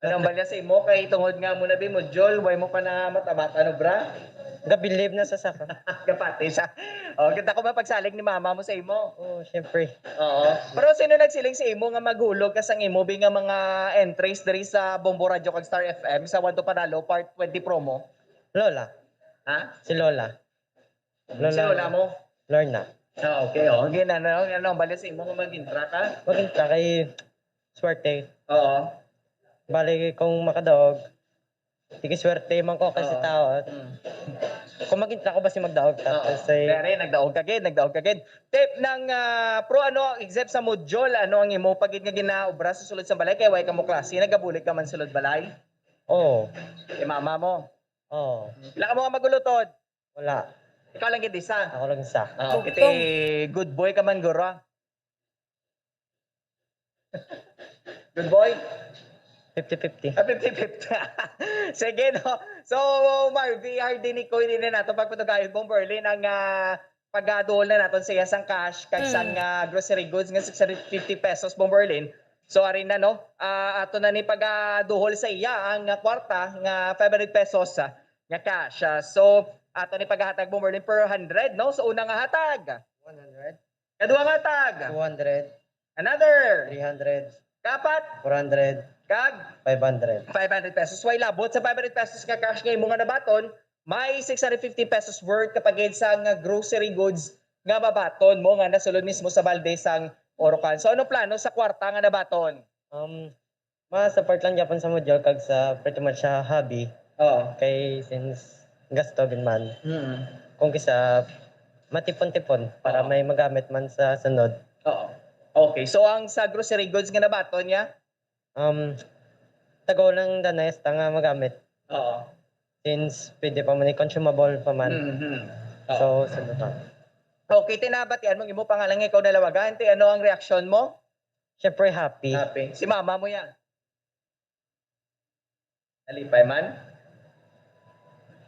Ano ang balya sa imo? Kay tungod nga mo na bi module, way mo pa na matabatan, no, bra? Gabilib na sa saka. Gapati sa. Oh, kita ko ba pagsalig ni mama mo sa imo? Oo, syempre. Oo. Pero sino nagsiling sa imo nga maghulog ka sang imo bi nga mga entries diri sa Bombo Radyo kag Star F M sa One to Panalo Part twenty promo? Lola. Ha? Si Lola. Si Lola. Lola mo? Lorna. Ah, okay, oh. Ang gina-, ano, ano, ang balya sa imo nga mag-intra ka? Mag-intra kay swerte. Oo. Bali, kung makadaog, sige, swerte man ko kasi Oo. tao. Mm. Kung mag-intra ko ba si magdaog, Oo. tapos ay Pero nagdaog ka gid, nagdaog ka gid. Tip ng, ah, pro ano, except sa module, ano ang imo pa gid nga ginaobra sa sulod sa balay? Kay way ka mo klase, nagabulig ka man sulod balay? Oo. Kay mama mo? Oo. Pila ka mo nga magulutod? Wala. Ikaw lang gid isa? Ako lang isa. Ah, Bugtong. Kiti good boy ka man, guro. Good boy? Fifty fifty. Ah, fifty fifty. Sige, no? So, Marvy Hardinico, hindi na nato pagpatugayon, Bombo Erlin, ang, ah, pagduhol na naton sa iya sang cash, kag sang, Mm. ah, grocery goods nga six hundred fifty pesos, Bombo Erlin. So, ari na, no? Ah, ato na ni pagaduhol sa iya ang, ah, kwarta nga five hundred pesos, ah, nga cash. Ah, so, ato ni paghatag, Bombo Erlin, per hundred, no? So, una nga hatag. One hundred. Kaduha nga hatag. Two hundred. Another. Three hundred. Kapat. Four hundred. Kag? Five hundred. Five hundred pesos. Way labot sa five hundred pesos nga cash nga imo nga nabaton, may six hundred fifty pesos worth kapagid sa nga grocery goods nga mabaton mo nga nasulod mismo sa balde sang Orocan. So, ano plano sa kwarta nga nabaton? Um, ma-support lang gyapon sa module kag sa pretty much sa hobby. Oo. Kay since gasto gid man. Mm. Kung kisa matipon-tipon para Oo. may magamit man sa sunod. Oo. Okay. So, ang sa grocery goods nga nabaton niya? Um, tago lang danay hasta nga magamit. Oo. Since pwede pa man, eh, consumable pa man. Mhm. Oo. So, sunod lang. Okay, tinabatian mo ang imo pangalan nga ikaw nalawagan. Te, ano ang reaksyon mo? Siyempre, happy. Happy. Si mama mo yan? Nalipay man?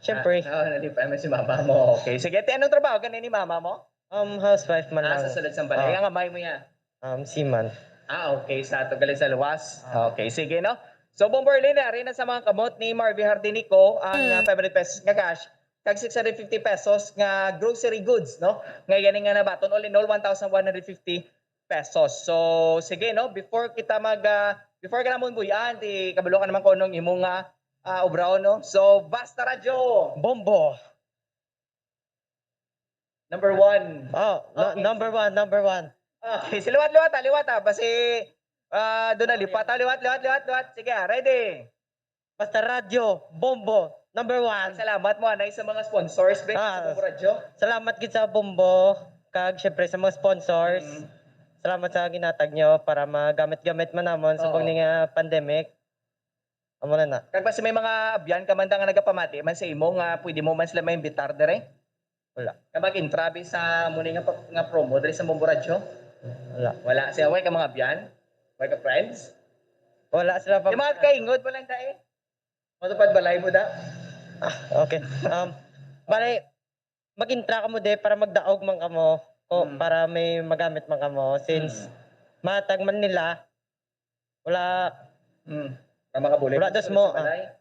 Siyempre. Ah, oh, nalipay mo si mama mo. Okay. Sige, te, anong trabaho gani ni mama mo? Um, housewife man Ah, lang. Sa sulod sang balay. Ah. Ang amay mo yan? Um, seaman. Ah, okay. Sa ato gali sa luwas. Ah. Okay, sige, no? So, Bombo Arlene, ari na sa mga kamot ni Marvy Hardinico ang, Mm. ah, five hundred pesos nga cash, kag six hundred fifty pesos nga grocery goods, no? Nga gani nga nabaton, all in all, one thousand one hundred fifty pesos. So, sige, no? Before kita mag, ah, before ka namon buy-an, di kabalo ka naman kung anong imo nga, ah, obraon, no? So, Basta Radyo! Bombo! Number one. Oh, no, Okay. number one, number one. Okay, si liwat, liwat, ah, liwat, ah. Basi, ah, doon na, lipat, ah, liwat, liwat, liwat, liwat. Sige, ah, ready? Basta Radyo, Bombo, number one. Salamat mo, anay, sa mga sponsors, be, Ah, sa Bombo Radyo. Salamat gid sa Bombo, kag syempre sa mga sponsors. Mm. Salamat sa ginatag nyo para magamit-gamit man namon sa Oo. pag nga pandemic. Amo na na. Kag basi may mga abyan ka man da nga nagapamati man sa imo nga pwede mo man sila maimbitar dire? Wala. Ka mag-intrabi sa muni nga pa-, nga promo diri sa Bombo Radyo? Wala. Wala. Siya, way ka mga abyan? Way ka friends? Wala sila pa. Yung mga kaingod mo lang, dai? Matupad balay mo, da? Ah, okay. Um, bali, mag-intra kamo di para magdaog man kamo ko, Mm. para may magamit man kamo. Since Mm. mahatag man nila, wala. Mm. Para makabulig Wala, mo das sa mo, balay. Ah.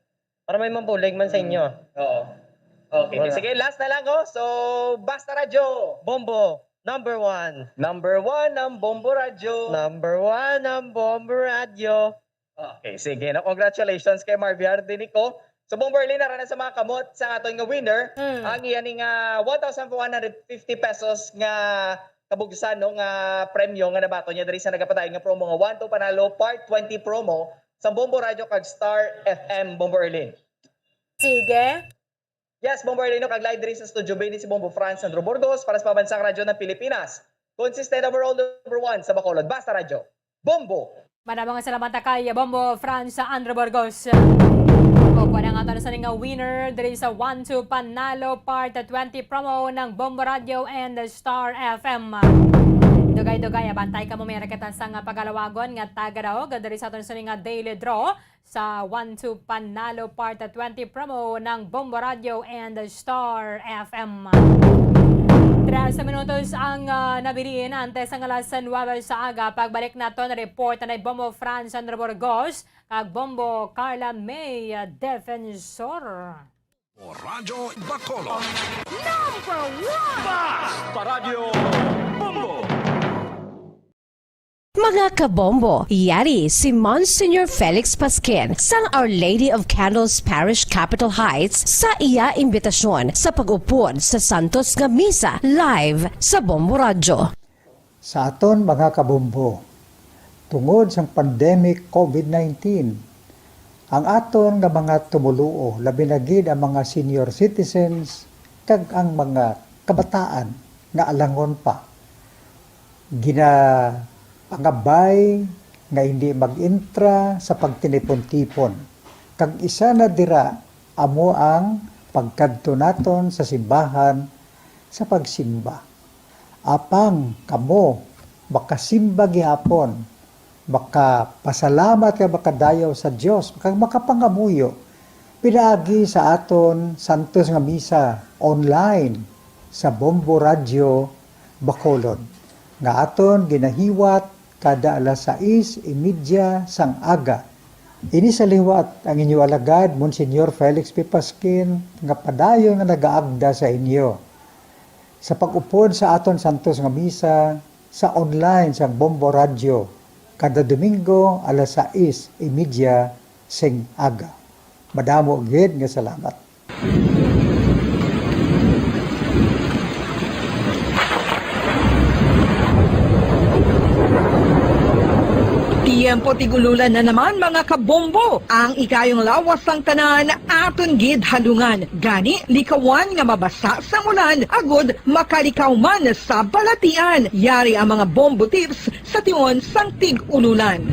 Para may mambulig man sa Mm. inyo. Oo. Okay. Wala. Sige, last na lang, oh. So, Basta Radyo. Bombo, number one. Number one ang Bombo Radyo. Number one ang Bombo Radyo. Okay, sige. No? Congratulations kay Marviar Dinico. So, Bombo Arlene, ara na sa mga kamot sa aton nga winner. Mm. Ang iya ni nga one thousand four hundred fifty pesos nga kabugsan, no, nga premyo nga nabaton niya diri sa nagapadayon nga promo nga One to Panalo Part twenty promo sa Bombo Radio kag Star F M, Bombo Arlene. Sige. Yes, Bombo Arlene, no, kag live diri sa Studio B ni si Bombo Franz Sandro Burgos para sa Pambansang Radyo ng Pilipinas. Consistent overall number one sa Bacolod. Basta Radyo. Bombo! Madamo nga salamat kay Bombo Franz Andro Burgos. O, kuha na nga tayo sa nga winner diri sa One to Panalo Part twenty promo ng Bombo Radio and Star F M. Dugay-dugay, abantay ka mo may raketan sa nga pagalawagon nga tagadaog diri sa aton sa nga daily draw sa One to Panalo Part twenty promo ng Bombo Radio and Star F M. Trese minutos ang, ah, nabilin antes ang alas nuwebe sa aga. Pagbalik naton, report na ni Bombo Franz Andro Burgos kag Bombo Carla May, ah, Defensor. Radyo Bacolod. Number one! Basta Radyo Bombo! Mga kabombo, yari si Monsignor Felix Pasquin sang Our Lady of Candles Parish, Capitol Heights, sa iya imbitasyon sa pag-upod sa Santos nga Misa live sa Bombo Radyo. Sa aton mga kabombo, tungod sang pandemic COVID nineteen, ang aton nga mga tumoluo, labi na gid ang mga senior citizens kag ang mga kabataan nga alangon pa, ginapangabay nga hindi mag-intra sa pagtinipon-tipon, kag isa na dira amo ang pagkadto naton sa simbahan sa pagsimba. Apang kamo makasimba gihapon, makapasalamat kag makadayaw sa Dios, kag makapangamuyo pinaagi sa aton santos nga misa online sa Bombo Radyo Bacolod, nga aton ginahiwat kada alas sais y media sang aga. Ini sa liwat ang inyo alagad, Monsignor Felix P. Pasquin, nga padayon nga nagaagda sa inyo sa pag-upod sa aton santos nga misa sa online sang Bombo Radyo kada Domingo alas sais y media sing aga. Madamo gid nga salamat. Tiyempo tig-ululan na naman, mga kabombo. Ang ikayong lawas sang tanan aton gid halungan. Gani, likawan nga mabasa sang ulan agud makalikaw man sa balatian. Yari ang mga bombo tips sa tion sang tig-ululan.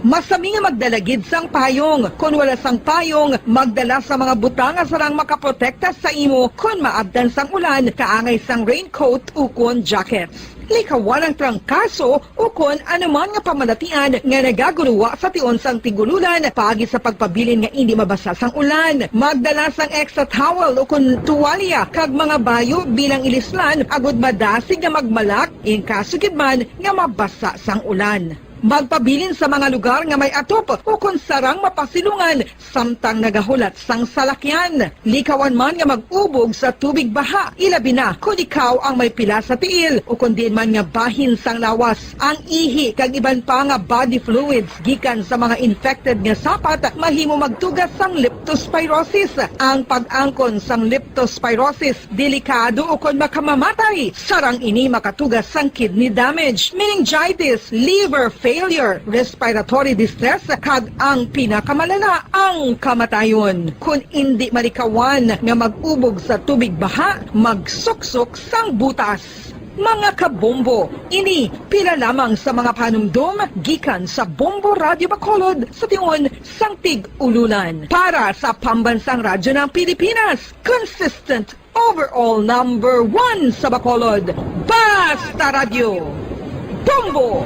Masami nga magdala gid sang payong. Kon wala sang payong, magdala sa mga butang nga sarang makaprotekta sa imo kon maabtan sang ulan, kaangay sang raincoat ukon jackets. Likawan ang trangkaso ukon anuman nga pamalatian nga nagaguruwa sa tion sang tig-ululan paagi sa pagpabilin nga indi mabasa sang ulan. Magdala sang extra towel ukon tuwalya kag mga bayo bilang ilislan agud madasig nga magmalak in kaso gid man nga mabasa sang ulan. Magpabilin sa mga lugar nga may atop ukon sarang mapasilungan samtang nagahulat sang salakyan. Likawan man nga mag-ubog sa tubig baha, ilabi na kon ikaw ang may pila sa tiil ukon diin man nga bahin sang lawas. Ang ihi kag iban pa nga body fluids gikan sa mga infected nga sapat mahimo magtuga sang leptospirosis. Ang pag-angkon sang leptospirosis delikado ukon makamamatay. Sarang ini makatuga sang kidney damage, meningitis, liver failure, respiratory distress, kag ang pinakamalala, ang kamatayon. Kon indi malikawan nga mag-ubog sa tubig baha, magsuksok sang butas. Mga kabombo, ini pila lamang sa mga panumdom gikan sa Bombo Radyo Bacolod sa tion sang tig-ululan. Para sa Pambansang Radyo ng Pilipinas, consistent overall number one sa Bacolod, Basta Radyo, Bombo!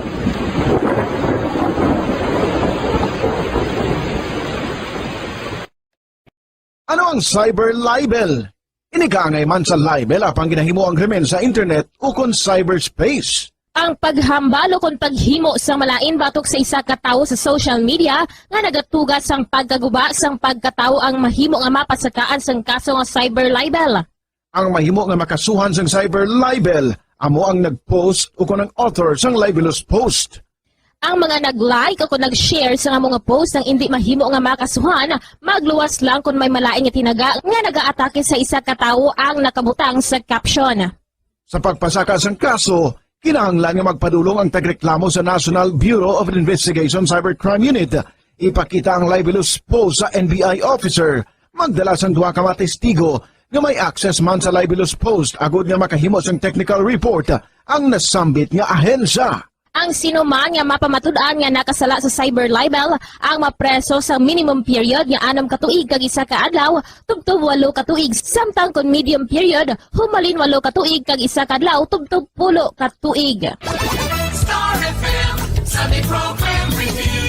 Ano ang cyber libel? Ini kaangay man sa libel apang ginahimo ang krimen sa internet ukon cyberspace. Ang paghambal ukon paghimo sang malain batok sa isa ka tawo sa social media nga nagatuga sang pagkaguba sang pagkatawo ang mahimo nga mapasakaan sang kaso nga cyber libel. Ang mahimo nga makasuhan sang cyber libel amo ang nag-post ukon ang author sang libelous post. Ang mga nag-like ukon nag-share sang amo nga post ang indi mahimo nga makasuhan, magluwas lang kon may malain nga tinaga nga nagaatake sa isa ka tawo ang nakabutang sa caption. Sa pagpasaka sang kaso, kinahanglan nga magpadulong ang tagreklamo sa National Bureau of Investigation Cybercrime Unit. Ipakita ang libelous post sa N B I officer, magdala sang duha ka mga testigo nga may access man sa libelous post agud nga makahimo sang technical report ang nasambit nga ahensya. Ang sino man nga mapamatud-an nga nakasala sa cyber libel ang mapreso sa minimum period nga anom ka tuig kag isa ka adlaw tubtob walo ka tuig, samtang kon medium period, humalin walo ka tuig kag isa ka adlaw tubtob pulo ka tuig. Star F M Sunday Program Review.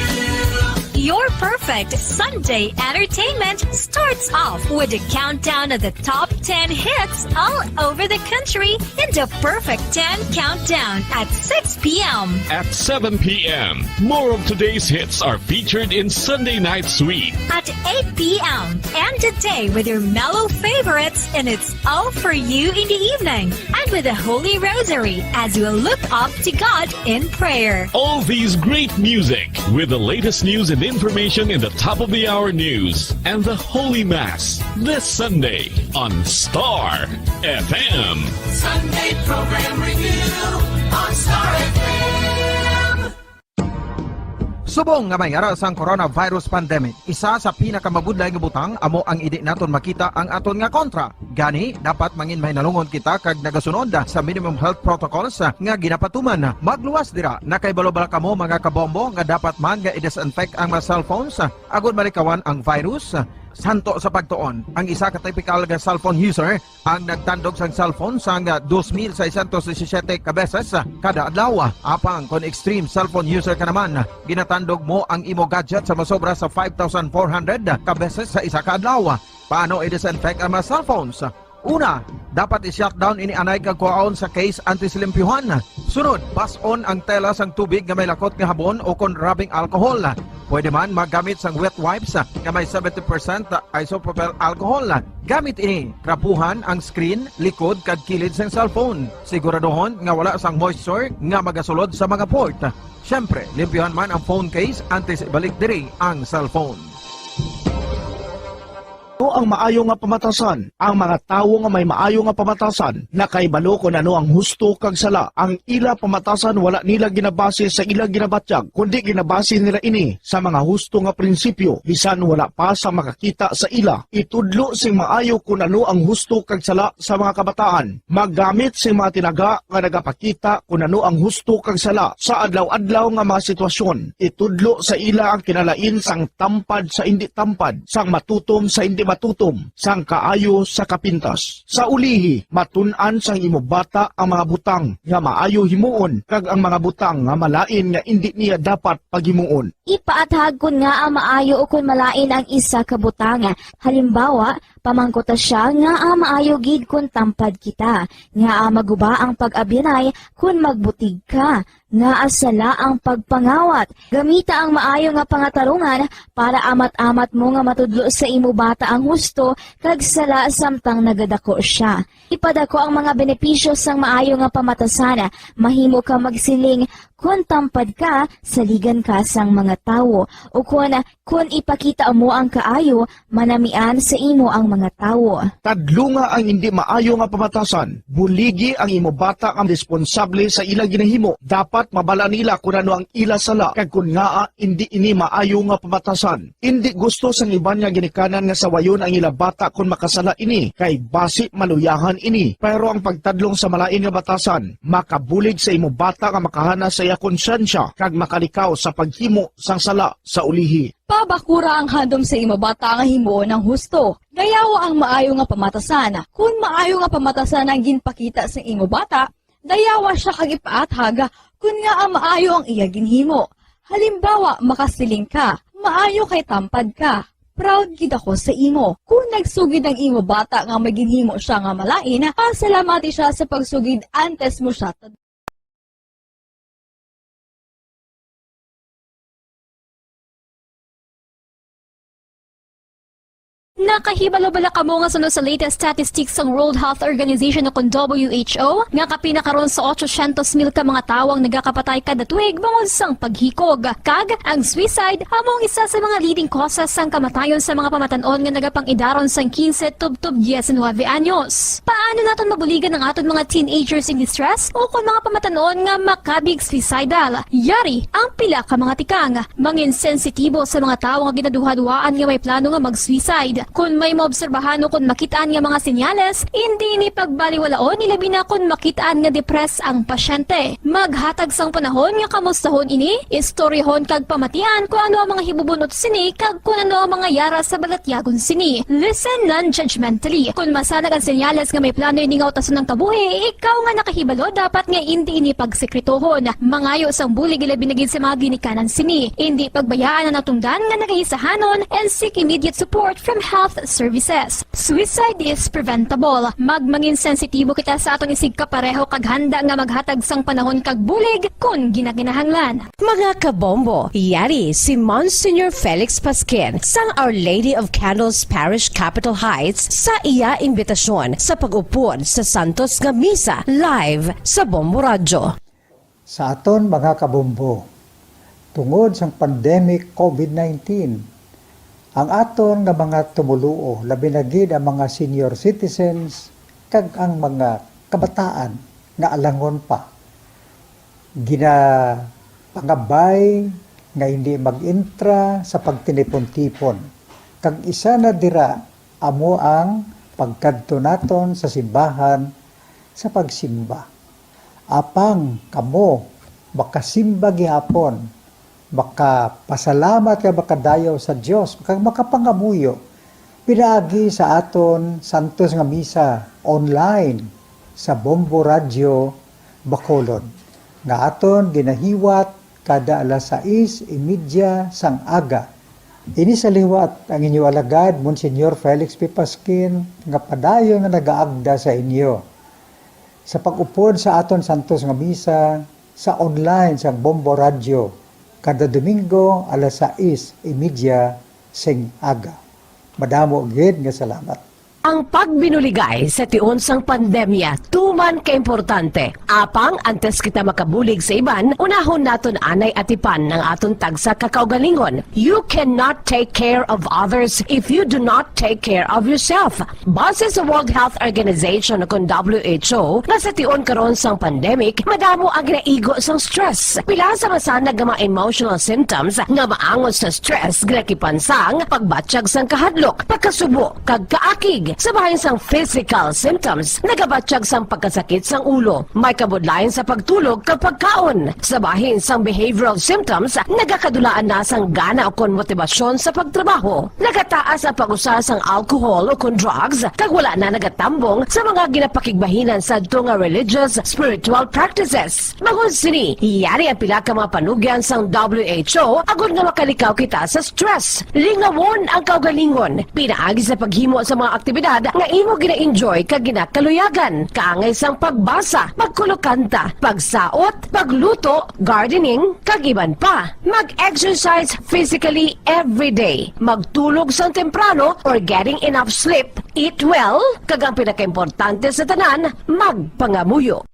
Your perfect Sunday entertainment starts off with a countdown of the top ten hits all over the country in the Perfect ten Countdown at six p m. At seven p m, more of today's hits are featured in Sunday Night Sweet. At eight p m, end the day with your mellow favorites, and it's all for you in the evening, and with the Holy Rosary as you look up to God in prayer. All these great music with the latest news and information in the top of the hour news and the Holy Mass this Sunday on Star F M. Sunday Program Review on Star F M. Subong nga may ara sang coronavirus pandemic, isa sa pinakamabudlay nga butang amo ang indi naton makita ang aton nga kontra. Gani, dapat mangin mahinalungon kita kag nagasunod sa minimum health protocols nga ginapatuman. Magluwas dira. Nakahibalo bala kamo, mga kabombo, nga dapat man nga i-disinfect ang mga cellphones agud malikawan ang virus? Santo sa pagtuon, ang isa ka typical nga cellphone user ang nagtandog sang cellphone sang dos mil seiscientos disisiete ka beses kada adlaw. Apang kon extreme cellphone user ka naman, ginatandog mo ang imo gadget sa masobra sa five thousand four hundred ka beses sa isa ka adlaw. Paano i-disinfect ang mga cellphones? Una, dapat i-shutdown ini anay kag kuhaon sa case antes limpyuhan. Sunod, bas-on ang tela sang tubig nga may lakot nga habon o kon rubbing alcohol. Pwede man maggamit sang wet wipes nga may seventy percent isopropyl alcohol. Gamit ini, trapuhan ang screen, likod, kag kilid sang cellphone. Siguraduhon nga wala sang moisture nga magasulod sa mga port. Siyempre, limpyuhan man ang phone case antes ibalik diri ang cellphone. Ano ang maayo nga pamatasan? Ang mga tawo nga may maayo nga pamatasan nakahibalo kon ano ang husto kag sala. Ang ila pamatasan wala nila ginabase sa ila ginabatyag, kundi ginabase nila ini sa mga husto nga prinsipyo, bisan wala pa sa makakita sa ila. Itudlo sing maayo kon ano ang husto kag sala sa mga kabataan. Maggamit sing mga tinaga nga nagapakita kon ano ang husto kag sala sa adlaw-adlaw nga mga sitwasyon. Itudlo sa ila ang kinalain sang tampad sa indi tampad, sang matutom sa indi matutom, sang kaayo sa kapintas. Sa ulihi, matun-an sang imo bata ang mga butang nga maayo himuon kag ang mga butang nga malain nga indi niya dapat paghimuon. Ipaathag kon ngaa maayo ukon malain ang isa ka butang. Halimbawa, pamangkuta sia ngaa maayo gid kon tampad kita, ngaa maguba ang pag-abyanay kon magbutig ka, ngaa sala ang pagpangawat. Gamita ang maayo nga pangatarungan para amat-amat mo nga matudlo sa imo bata ang husto kag sala samtang nagadako sia. Ipadako ang mga benepisyo sang maayo nga pamatasan. Mahimo ka magsiling, "Kon tampad ka, saligan ka sang mga tawo," ukon, "Kon ipakita mo ang kaayo, manamian sa imo ang mga tawo." Tadlunga ang indi maayo nga pamatasan. Buligi ang imo bata nga responsable sa ila ginahimo. Dapat mabal-an nila kon ano ang ila sala kag kon ngaa indi ini maayo nga pamatasan. Indi gusto sang iban nga ginikanan nga sawayon ang ila bata kon makasala ini, kay basi maluyahan ini. Pero ang pagtadlong sa malain nga batasan makabulig sa imo bata nga makahana sa iya konsyensya kag makalikaw sa paghimo sang sala sa ulihi. Pabakura ang handom sa imo bata nga himuon ang husto. Dayawa ang maayo nga pamatasan. Kon maayo nga pamatasan ang ginpakita sa imo bata, dayawa sia kag ipaathag kon ngaa maayo ang iya ginhimo. Halimbawa, makasiling ka, "Maayo kay tampad ka. Proud gid ako sa imo." Kon nagsugid ang imo bata nga may ginhimo sia nga malain, pasalamati sia sa pagsugid antes mo sia tad- Nakahibalo bala kamo nga suno sa latest statistics sang World Health Organization o kon W H O nga kapin na karon sa otsosyentos mil ka mga tawo ang nagakapatay kada tuig bangod sang paghikog? Kag ang suicide amo ang isa sa mga leading causes sang kamatayon sa mga pamatan-on nga nagapang-idaron sang quince tubtob diecinuebe anyos. Paano naton mabuligan ang aton mga teenagers in distress o kon mga pamatan-on nga makabig suicidal? Yari ang pila ka mga tikang. Mangin sensitibo sa mga tawo nga ginaduhaduhaan nga may plano nga mag-suicide. Kon may maobserbahan o kon makit-an nga mga senyales, indi ini pagbaliwalaon, ilabi na kon makit-an nga depressed ang pasyente. Maghatag sang panahon nga kamustahon ini, istoryahon kag pamatian kon ano ang mga hibubun-ot sini kag kon ano ang mga yara sa balatyagon sini. Listen non-judgmentally. Kon masanag ang senyales nga may plano ini nga utason ang kabuhi, ikaw nga nakahibalo dapat nga indi ini pagsekretohon. Mangayo sang bulig, ilabi na gid sa mga ginikanan sini. Indi pagbayaan ang natungdan nga nagahisahanon and seek immediate support from health services. Suicide is preventable. Magmangin sensitibo kita sa aton isigkapareho kag handa nga maghatag sang panahon kag bulig kon ginakinahanglan. Mga kabombo, yari si Monsignor Felix Pasquin sang Our Lady of Candles Parish, Capitol Heights, sa iya imbitasyon sa pag-upod sa Santos nga Misa live sa Bombo Radyo. Sa aton mga kabombo, tungod sang pandemic COVID nineteen, ang aton nga mga tumoluo, labi na gid ang mga senior citizens kag ang mga kabataan nga alangon pa, ginapangabay nga hindi mag-intra sa pagtinipon-tipon, kag isa na dira amo ang pagkadto naton sa simbahan sa pagsimba. Apang kamo makasimba gihapon, makapasalamat kag makadayaw sa Dios, kag makapangamuyo pinaagi sa aton santos nga misa online sa Bombo Radyo Bacolod, nga aton ginahiwat kada alas sais y media sang aga. Ini sa liwat ang inyo alagad, Monsignor Felix P. Pasquin, nga padayon nga nagaagda sa inyo sa pag-upod sa aton santos nga misa sa online sang Bombo Radyo kada Domingo alas sais y media sing aga. Madamo gid nga salamat. Ang pagbinuligay sa tion sang pandemya tuman ka importante. Apang antes kita makabulig sa iban, unahon naton anay atipan ang aton tagsa ka kaugalingon. You cannot take care of others if you do not take care of yourself. Base sa World Health Organization, kon W H O, nga sa tion karon sang pandemic, madamo ang ginaigo sang stress. Pila sa masanag nga mga emotional symptoms nga maangot sa stress ginakipan sang pagbatyag sang kahadlok, pagkasubo, kag kaakig. Sa bahin sang physical symptoms, nagabatyag sang pagkasakit sang ulo, may kabudlayan sa pagtulog kag pagkaon. Sa bahin sang behavioral symptoms, nagakadulaan na sang gana ukon motibasyon sa pagtrabaho. Nagataas ang pag-usa sang alcohol ukon drugs, kag wala na nagatambong sa mga ginapakigbahinan sadto nga religious, spiritual practices. Bangod sini, yari ang pila ka mga panugyan sang W H O agod nga makalikaw kita sa stress. Lingawon ang kaugalingon pinaagi sa paghimo sa mga aktibidad nga imo gina-enjoy kag ginakaluyagan, kaangay sang pagbasa, pagkulokanta, pagsaot, pagluto, gardening, kag iban pa. Mag-exercise physically every day. Magtulog sang temprano or getting enough sleep. Eat well, kag ang pinakaimportante sa tanan, magpangamuyo.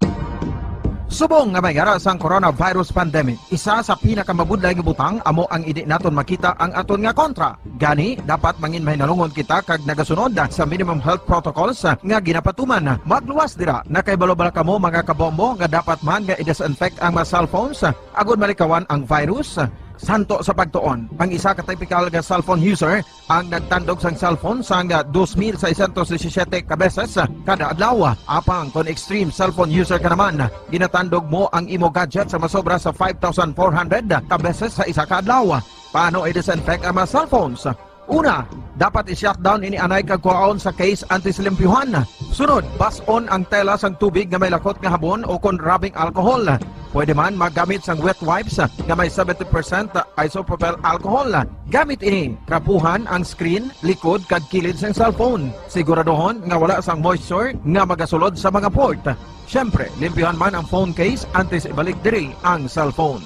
Subong nga may ara sang coronavirus pandemic, isa sa pinakamabudlay nga butang amo ang indi naton makita ang aton nga kontra. Gani, dapat mangin mahinalungon kita kag nagasunod sa minimum health protocols nga ginapatuman. Magluwas dira, nakahibalo bala kamo, mga kabombo, nga dapat man nga i-disinfect ang mga cellphones agod malikawan ang virus? Santo sa pagtuon, ang isa ka typical nga cellphone user ang nagtandog sang cellphone sang dos mil seiscientos disisiete ka beses kada adlaw. Apang kon extreme cellphone user ka naman, ginatandog mo ang imo gadget sa masobra sa five thousand four hundred ka beses sa isa ka adlaw. Paano i-disinfect ang mga cellphones? Una, dapat i-shutdown ini anay kag kuhaon sa case antes limpyuhan. Sunod, bas-on ang tela sang tubig nga may lakot nga habon o kon rubbing alcohol. Pwede man maggamit sang wet wipes nga may seventy percent isopropyl alcohol. Gamit ini, trapuhan ang screen, likod, kag kilid sang cellphone. Siguraduhon nga wala sang moisture nga magasulod sa mga port. Siyempre, limpyuhan man ang phone case antes ibalik diri ang cellphone.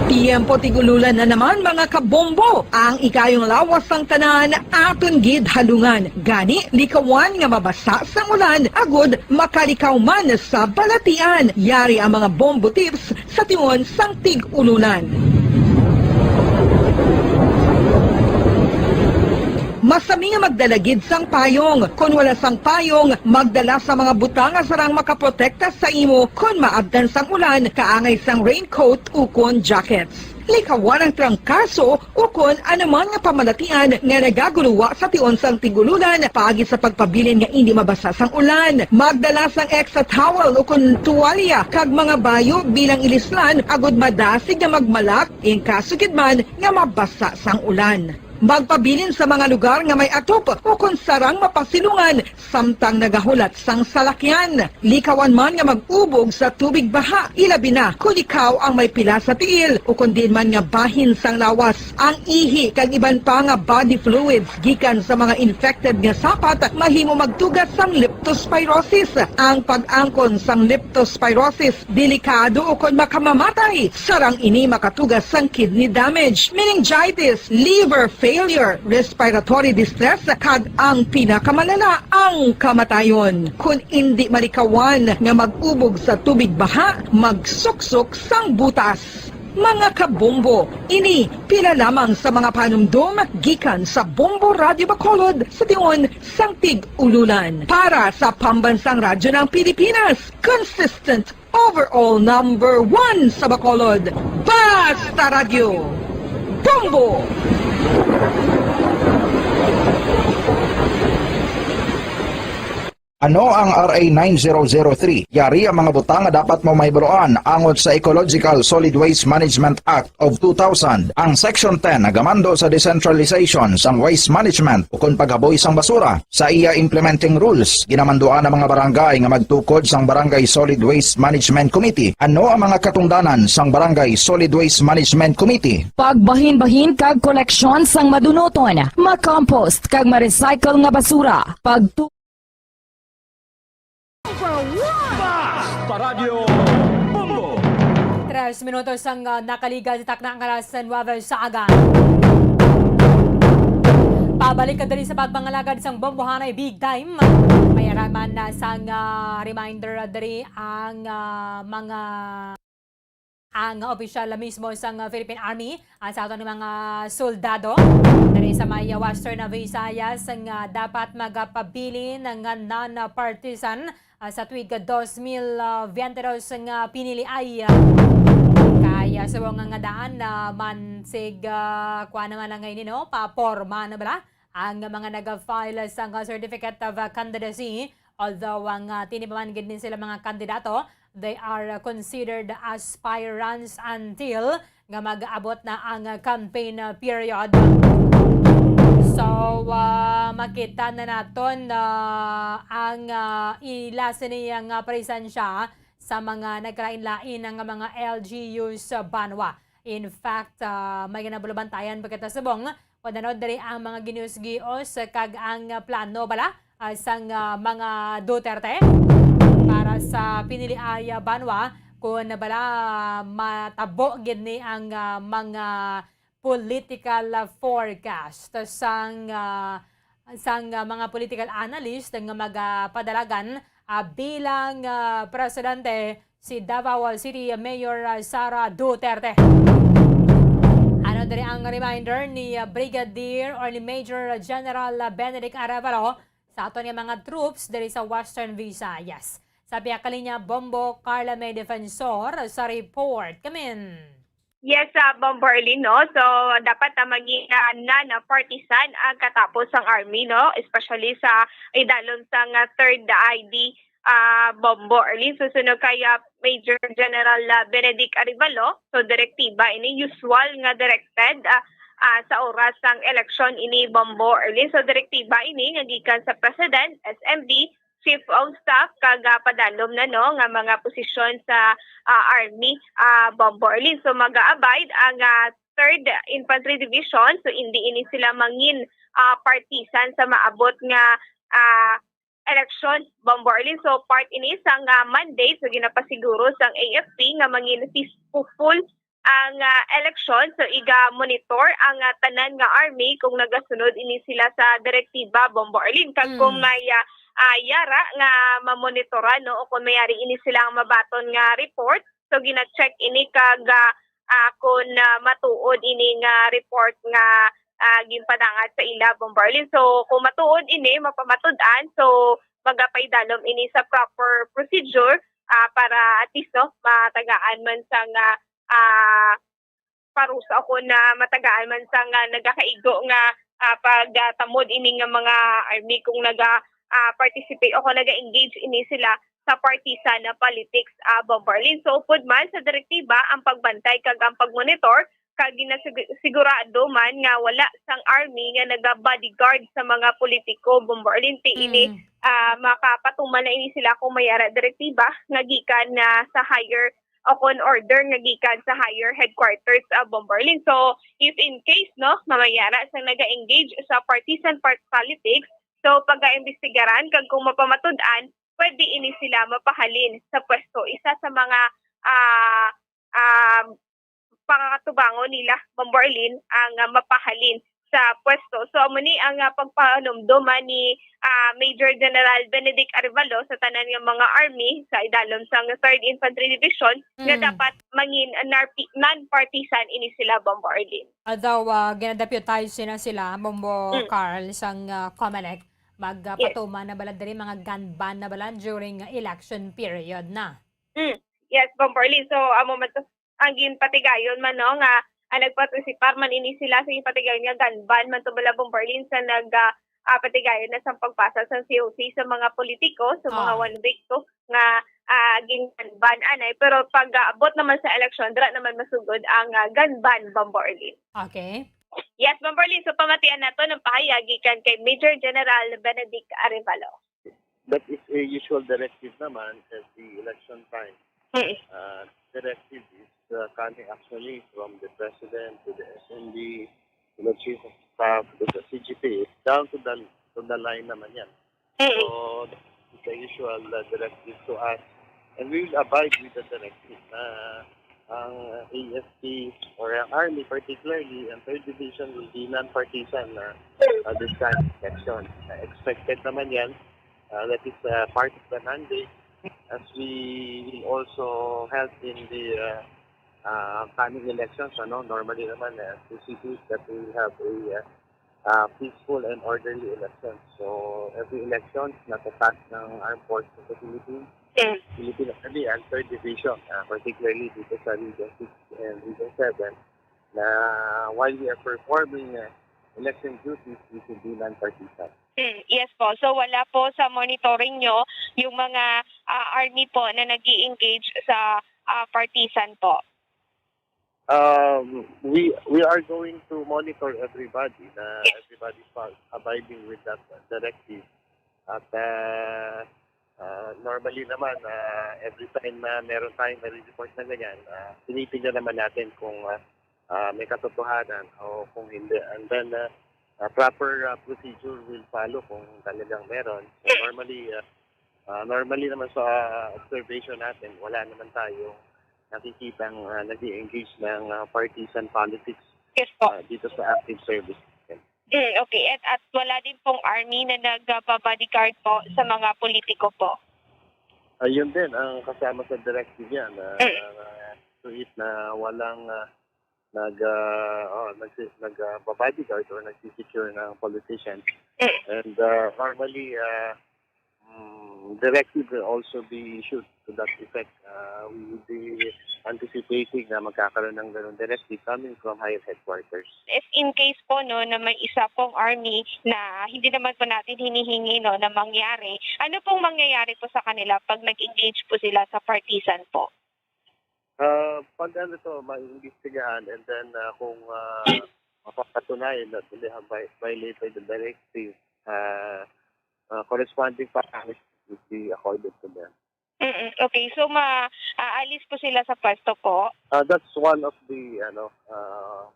Tiyempo tig-ululan na naman, mga kabombo. Ang ikayong lawas sang tanan aton gid halungan. Gani, likawan nga mabasa sang ulan agud makalikaw man sa balatian. Yari ang mga bombo tips sa tion sang tig-ululan. Masami nga magdala gid sang payong. Kon wala sang payong, magdala sa mga butang nga sarang makaprotekta sa imo kon maabtan sang ulan, kaangay sang raincoat ukon jackets. Likawan ang trangkaso ukon anuman nga pamalatian nga nagaguluwa sa tion sang tig-ululan paagi sa pagpabilin nga indi mabasa sang ulan. Magdala sang extra towel ukon tuwalya kag mga bayo bilang ilislan agud madasig nga magmalak in kaso gid man nga mabasa sang ulan. Magpabilin sa mga lugar nga may atop ukon sarang mapasilungan samtang nagahulat sang salakyan. Likawan man nga mag-ubog sa tubig baha, ilabi na kon ikaw ang may pila sa tiil ukon diin man nga bahin sang lawas. Ang ihi kag iban pa nga body fluids gikan sa mga infected nga sapat mahimo magtuga sang leptospirosis. Ang pag-angkon sang leptospirosis delikado ukon makamamatay. Sarang ini makatuga sang kidney damage, meningitis, liver failure, respiratory distress, kag ang pinakamalala, ang kamatayon. Kon indi malikawan nga mag-ubog sa tubig baha, magsuksok sang butas. Mga kabombo, ini pila lamang sa mga panumdom gikan sa Bombo Radyo Bacolod sa tion sang tig-ululan. Para sa Pambansang Radyo ng Pilipinas, consistent overall number one sa Bacolod. Basta Radyo, Bombo! Ano ang R A nine zero zero three? Yari ang mga butang nga dapat mo mahibaluan angot sa Ecological Solid Waste Management Act of two thousand. Ang Section ten nagamando sa decentralization sang waste management ukon paghaboy sang basura. Sa iya implementing rules, ginamanduan ang mga barangay nga magtukod sang Barangay Solid Waste Management Committee. Ano ang mga katungdanan sang Barangay Solid Waste Management Committee? Pagbahinbahin kag koleksyon sang madunuton, makompost kag ma-recycle nga basura. Pagtu- Number one! Paradyo Bombo! Tres minutos ang, ah, nakaligad sa takna nga alas nuwebe sa aga. Pabalik ka diri sa pagpangalagad sang bombohanay big time. May araman na sang, ah, reminder diri ang, ah, mga ang opisyal mismo sang Philippine Army, ah, sa aton mga soldado diri sa may Western Visayas nga dapat magapabilin nga non-partisan, ah, sa tuig dos mil veinte dos nga piniliay. Kaya subong nga daan na man sig, ah, kuha naman lang ngayon, no? Paporma na bala ang mga nag-file sang Certificate of Candidacy. Although ang, ah, tini pa man gid ni sila mga kandidato, they are, ah, considered aspirants until nga mag-abot na ang, ah, campaign, ah, period. So, ah, makita na naton, ah, ang, ah, ila sini ang, ah, presensya sa mga nagkalain-lain nga mga L G Us sa banwa. In fact, ah, may ginabulubantayan pa kita subong Pagtanod diri ang mga ginios-gios kag ang plano bala, ah, sang, ah, mga Duterte para sa piniliay, ah, banwa, kun bala matabo gid ni ang, ah, mga political, ah, forecast sang, ah, sang, ah, mga political analyst nga magapadalagan, ah, bilang, ah, presidente si Davao City Mayor, ah, Sara Duterte. Ano diri ang reminder ni, ah, Brigadier or ni Major General, ah, Benedict Arevalo sa aton nga mga troops diri sa Western Visayas? Sa pihak kalinya, Bombo Carla May Defensor sa report. Kamin. Yes, ah, Bombo Arlene, no? So, dapat na maging, ah, non-partisan ang katapos sang army, no? Especially sa idalom sang, ah, third I D, ah, Bombo Arlene. So, susunod kay, ah, Major General, ah, Benedict Arevalo. So, direktiba ini, usual nga directed, ah, ah, sa oras sang eleksyon ini, Bombo Arlene. So, direktiba ini nga gikan sa President, S M D, Chief of Staff, kag, ah, padalom na, no, nga mga posisyon sa, ah, Army, ah, Bombo Arlene. So, mag-a-abide ang, ah, Third Infantry Division. So, hindi ini sila mangin, ah, partisan sa maabot nga, ah, eleksyon, Bombo Arlene. So, part ini sang, ah, mandate. So, ginapasiguro sang A F P nga mangin peaceful ang, ah, eleksyon. So, iga-monitor ang, ah, tanan nga army kung nagasunod ini sila sa direktiba, Bombo Arlene. Kag kung Mm. may, ah, ah, yara nga mamonitoran, no, o kung may yari ini silang mabaton nga report, so gina-check ini kag, ah, ah, kung, ah, matuod ini nga report nga, ah, ginpadangat sa ila, Bombo Arlene. So, kung matuod ini, mapamatud-an, so magapaidalom ini sa proper procedure, ah, para at least, no, matagaan man sang, ah, ah, parusa o kon, ah, matagaan man sang, ah, nagakaigo nga, ah, pagtamod ini nga mga army kung naga, ah, participate o kon naga-engage ini sila sa partisan na politics, ah, Bombo Arlene. So, upod man sa direktiba ang pagbantay kag ang pagmonitor, kag ginasig-, sigurado man nga wala sang army nga naga-bodyguard sa mga politiko, Bombo Arlene. Ti ini, Mm. ah, makapatuman na ini sila kung may ara direktiba nga gikan na sa higher o kon order nga gikan sa higher headquarters, ah, Bombo Arlene. So, if in case, no, nga may ara sang naga-engage sa partisan part politics, so pagaimbestigaran kag kung mapamatud-an, pwede ini sila mapahalin sa pwesto. Isa sa mga, ah, ah, pangakatubangon nila, Bombo Arlene, ang, ah, mapahalin sa pwesto. So, amo ni ang, ah, pagpanumdom, ah, ni, ah, Major General Benedict Arevalo sa tanan nga mga army sa idalom sang Third Infantry Division nga Mm. dapat mangin, ah, narpi-, non-partisan ini sila, Bombo Arlene. Although, ah, gina-deputize na sila, Bombo Mm. Carl, sang, ah, Comelec, Yes. magpatuman na bala diri, mga gun ban na bala during election period na. Mm. Yes, Bombo Arlene. So, amo man to, ang ginpatigayon man, no, nga ang nagpartisipar man ini sila sa ginpatigayon nga gun ban man to bala, Bombo Arlene, sa nag, ah, ah, patigayon na sa pagpasa sa C O C sa mga politiko, sa mga Ah. one week to nga, ah, gin-gun ban anay. Pero pag, ah, abot naman sa eleksyon, dira naman masugod ang, ah, gun ban, Bombo Arlene. Okay. Yes, Bombo Arlene. So, pamatian nato ang pahayag gikan kay Major General Benedict Arevalo. That is a usual directive naman every election time. Mm. Uh, directive is, uh, coming actually from the president to the S M D, to the chief of staff, to the C G P, down to the, to the line naman yan. Mm. So, it's a usual, uh, directive to us And we will abide with the directive na ang A F P or ang Army particularly, ang third Division will be non-partisan na uh, this kind of election. Uh, expected naman yan. Uh, that is uh, part of the mandate as we will also help in the uh, uh, coming elections. Ano? Normally naman, uh, we see to it that we have a uh, uh, peaceful and orderly elections. So, every election, natatas ng Armed Forces of the Philippines, Mm. Philippine Army and Third Division, uh, particularly dito sa Region six and Region seven, na while we are performing uh, election duties, we should be non-partisan. Mm, yes po. So wala po sa monitoring nyo yung mga ah, army po na nag engage sa ah, partisan po? Um, we we are going to monitor everybody na Yes. everybody is abiding with that directive. At uh, uh, normally naman, uh, every time na meron tayong nare-report na ganyan, uh, tinitignan naman natin kung uh, uh, may katotohanan o kung hindi. And then, uh, uh, proper uh, procedure will follow kung talagang meron. So normally, uh, uh, normally naman sa observation natin, wala naman tayong nakikitang uh, nag engage ng uh, partisan politics Yes po. uh, dito sa active service. Mm, okay. At, at wala din pong army na nagpa-bodyguard po sa mga politiko po? Ayun din ang kasama sa directive yan. Uh, Mm. uh, to it na walang uh, nag uh, oh, nag nag uh, bodyguard or nagsisecure ng politician. Mm. And uh, normally, uh, mm, directive will also be issued to that effect. Uh, we will be anticipating na magkakaroon ng ganun directive coming from higher headquarters. If in case po no na may isa pong army na hindi naman po natin hinihingi no na mangyari, ano pong mangyayari po sa kanila pag nag-engage po sila sa partisan po? Uh, pag ano to, maiimbestigahan and then uh, kung uh, mapapatunayan na they have vi- violated the directive, uh, uh, corresponding punishment would be accorded to them. Mm-mm. Okay, so ma aalis po sila sa pwesto po? Uh, that's one of the ano uh,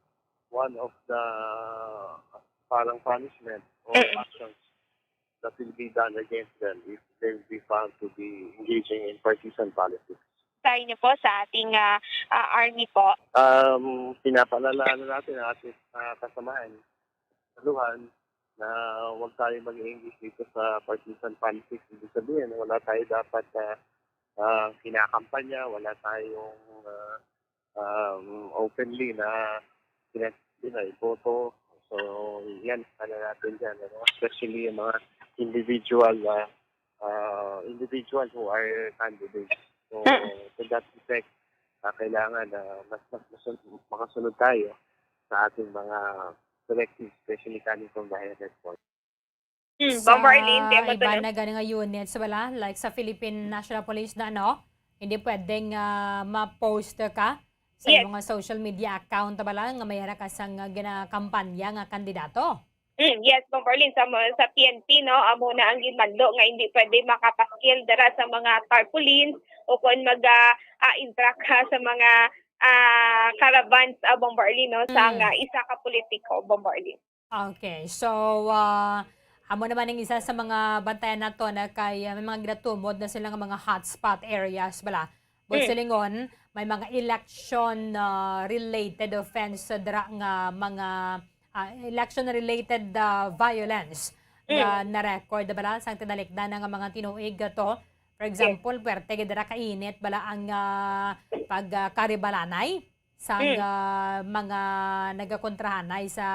one of the parang punishment or Mm. actions that will be done against them if they will be found to be engaging in partisan politics. Tayo niyo po sa ating ah, ah, army po. Um, pinapaalalahanan natin ang ating uh, kasamahan sa Luhan na huwag tayo mag-engage dito sa partisan politics. Ibig sabihin, wala tayo dapat uh, uh, kinakampanya, wala tayong uh, um, openly na sinasabi na iboto. So, yan, ano natin dyan, ano? Especially yung mga individual uh, uh, individual who are candidates. So, Mm. to that effect, uh, kailangan na mas, mas, mas makasunod tayo sa ating mga directives, especially coming from the higher headquarters. Mm, Sa Bomber Arlene, di mo iba tanong? na gani nga units, wala, like sa Philippine National Police na, ano, hindi pwedeng ah, ma-post ka sa Yes. mga social media account, bala, nga may ara ka sang ah, ginakampanya nga kandidato. Mm, yes, Bomber Arlene, sa, mga- sa P N P, no, amo na ang ginmando nga hindi pwede makapaskil dira sa mga tarpaulins o kung mag ah, ah, interact ka sa mga ah, caravans, ah, Bomber Arlene, no, sa Mm. nga isa ka politiko, Bomber Arlene. Okay, so ah, amo naman ang isa sa mga bantayan nato na kay ah, may mga ginatumod na sila nga mga hotspot areas, bala. But Mm. silingon, may mga election ah, related offense dira nga mga ah, election related ah, violence nga na-record, bala, sang tinalikdan na nga mga tinuig ato. For example, puwerte gid dira kainit, bala, ang ah, pag ah, karibalanay sang Mm. ah, mga nagakontrahanay sa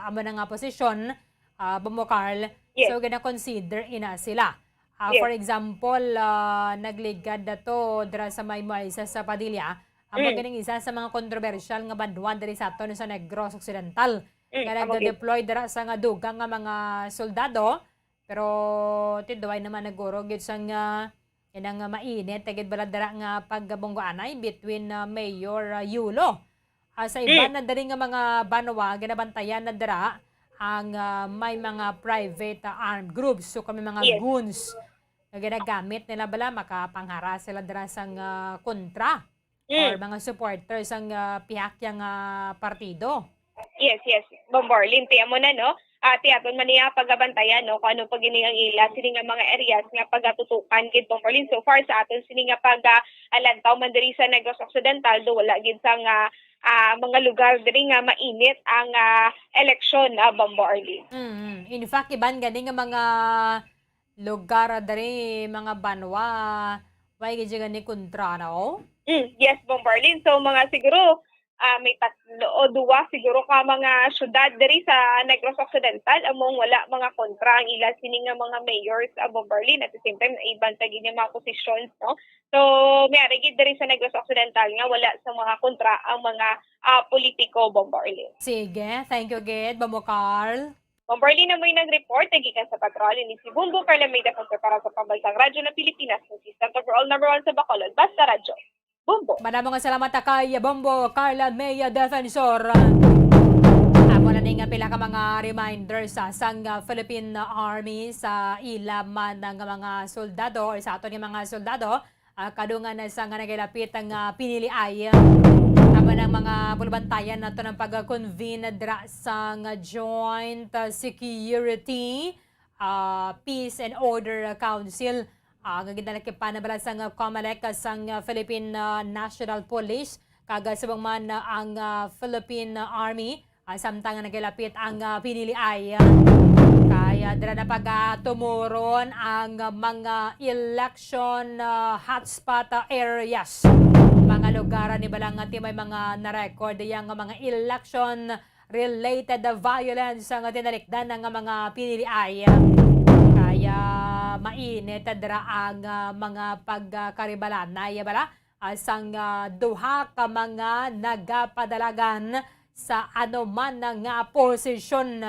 amo na nga posisyon, ah, Bombo Carl. Yes. So gina-consider ina sila. Ah, Yes. For example, ah, nagligad na to dira sa may Moises sa Padilla. Amo Mm. ganing isa sa mga kontrobersyal nga banwa diri sa aton sa Negros Occidental. Mm, Nga amo gid. nag-deploy dira sa nga dugang nga mga soldado, pero tiduay naman naguro gid sang ah, inang nga mainit, gid bala dira nga pagbunggoanay between ah, Mayor ah, Yulo. Ah, sa iban Mm. na diri nga mga banwa, ginabantayan na dira ang ah, may mga private ah, armed groups, so kami mga Yes. goons nga ginagamit nila, bala, makapanghara sila dira sang ah, kontra or Mm. mga supporters sang ah, pihak yang ah, partido. Yes, yes. Bomber Arlene, ti amo na, no? ah, ti aton man niya pagabantayan, no, kung ano pa gini ang ila sini nga mga areas nga pagatutukan gid, Bomberlin. So far sa aton sini nga pag, ah, alantaw man diri sa Negros Occidental, do wala gid sa nga, ah, mga lugar diri nga mainit ang, ah, eleksyon, ah, Bomberlin. Mm. In fact, iban gani nga mga lugar diri, mga banwa, way gid gani kontra, no? Mm, yes, Bomberlin. So, mga siguro, ah, may tatlo o duwa siguro ka mga syudad diri sa Negros Occidental among wala mga kontra ang ila sini nga mga mayors, ah, Bomberlin. At the same time, iban pa gid yung mga positions, no? So, may ari gid diri sa Negros Occidental nga wala sa mga kontra ang mga, ah, politiko, Bomberlin. Sige, thank you gid, Bombo Carl. Bomberlin na mo'y nag-report, nagikan sa patrol, ini si Bombo Carla May Defensor para sa Pambansang Radyo ng Pilipinas, Consistent Overall Number One sa Bacolod, Basta Radyo. Bombo. Madamo nga salamat ta kay Bombo Carla May Defensor. Amo na ni nga pila ka mga reminder sa sang, ah, Philippine Army sa ila man nga mga soldado or sa aton nga mga soldado, ah, kadungan na sa nga nagilapit ang, ah, piniliay. Amo nang mga pulubantayan nato ng pag-convene dra sang Joint, ah, Security, ah, Peace and Order Council, ah, nga ginalakipan na bala sang COMELEC, sang Philippine, ah, National Police, kag, ah, subong man, ah, ang, ah, Philippine Army, ah, samtang nagilapit ang, ah, piniliay. Kaya dira na pagtumuron ang mga election, ah, hotspot, ah, areas. Mga lugar ni bala nga ti may mga na-record yang mga election related violence nga tinalikdan nga mga piniliay. Kaya mainit dira ang, ah, mga pagkaribalanay bala, ah, sang, ah, duha ka mga nagapadalagan sa anuman nga posisyon.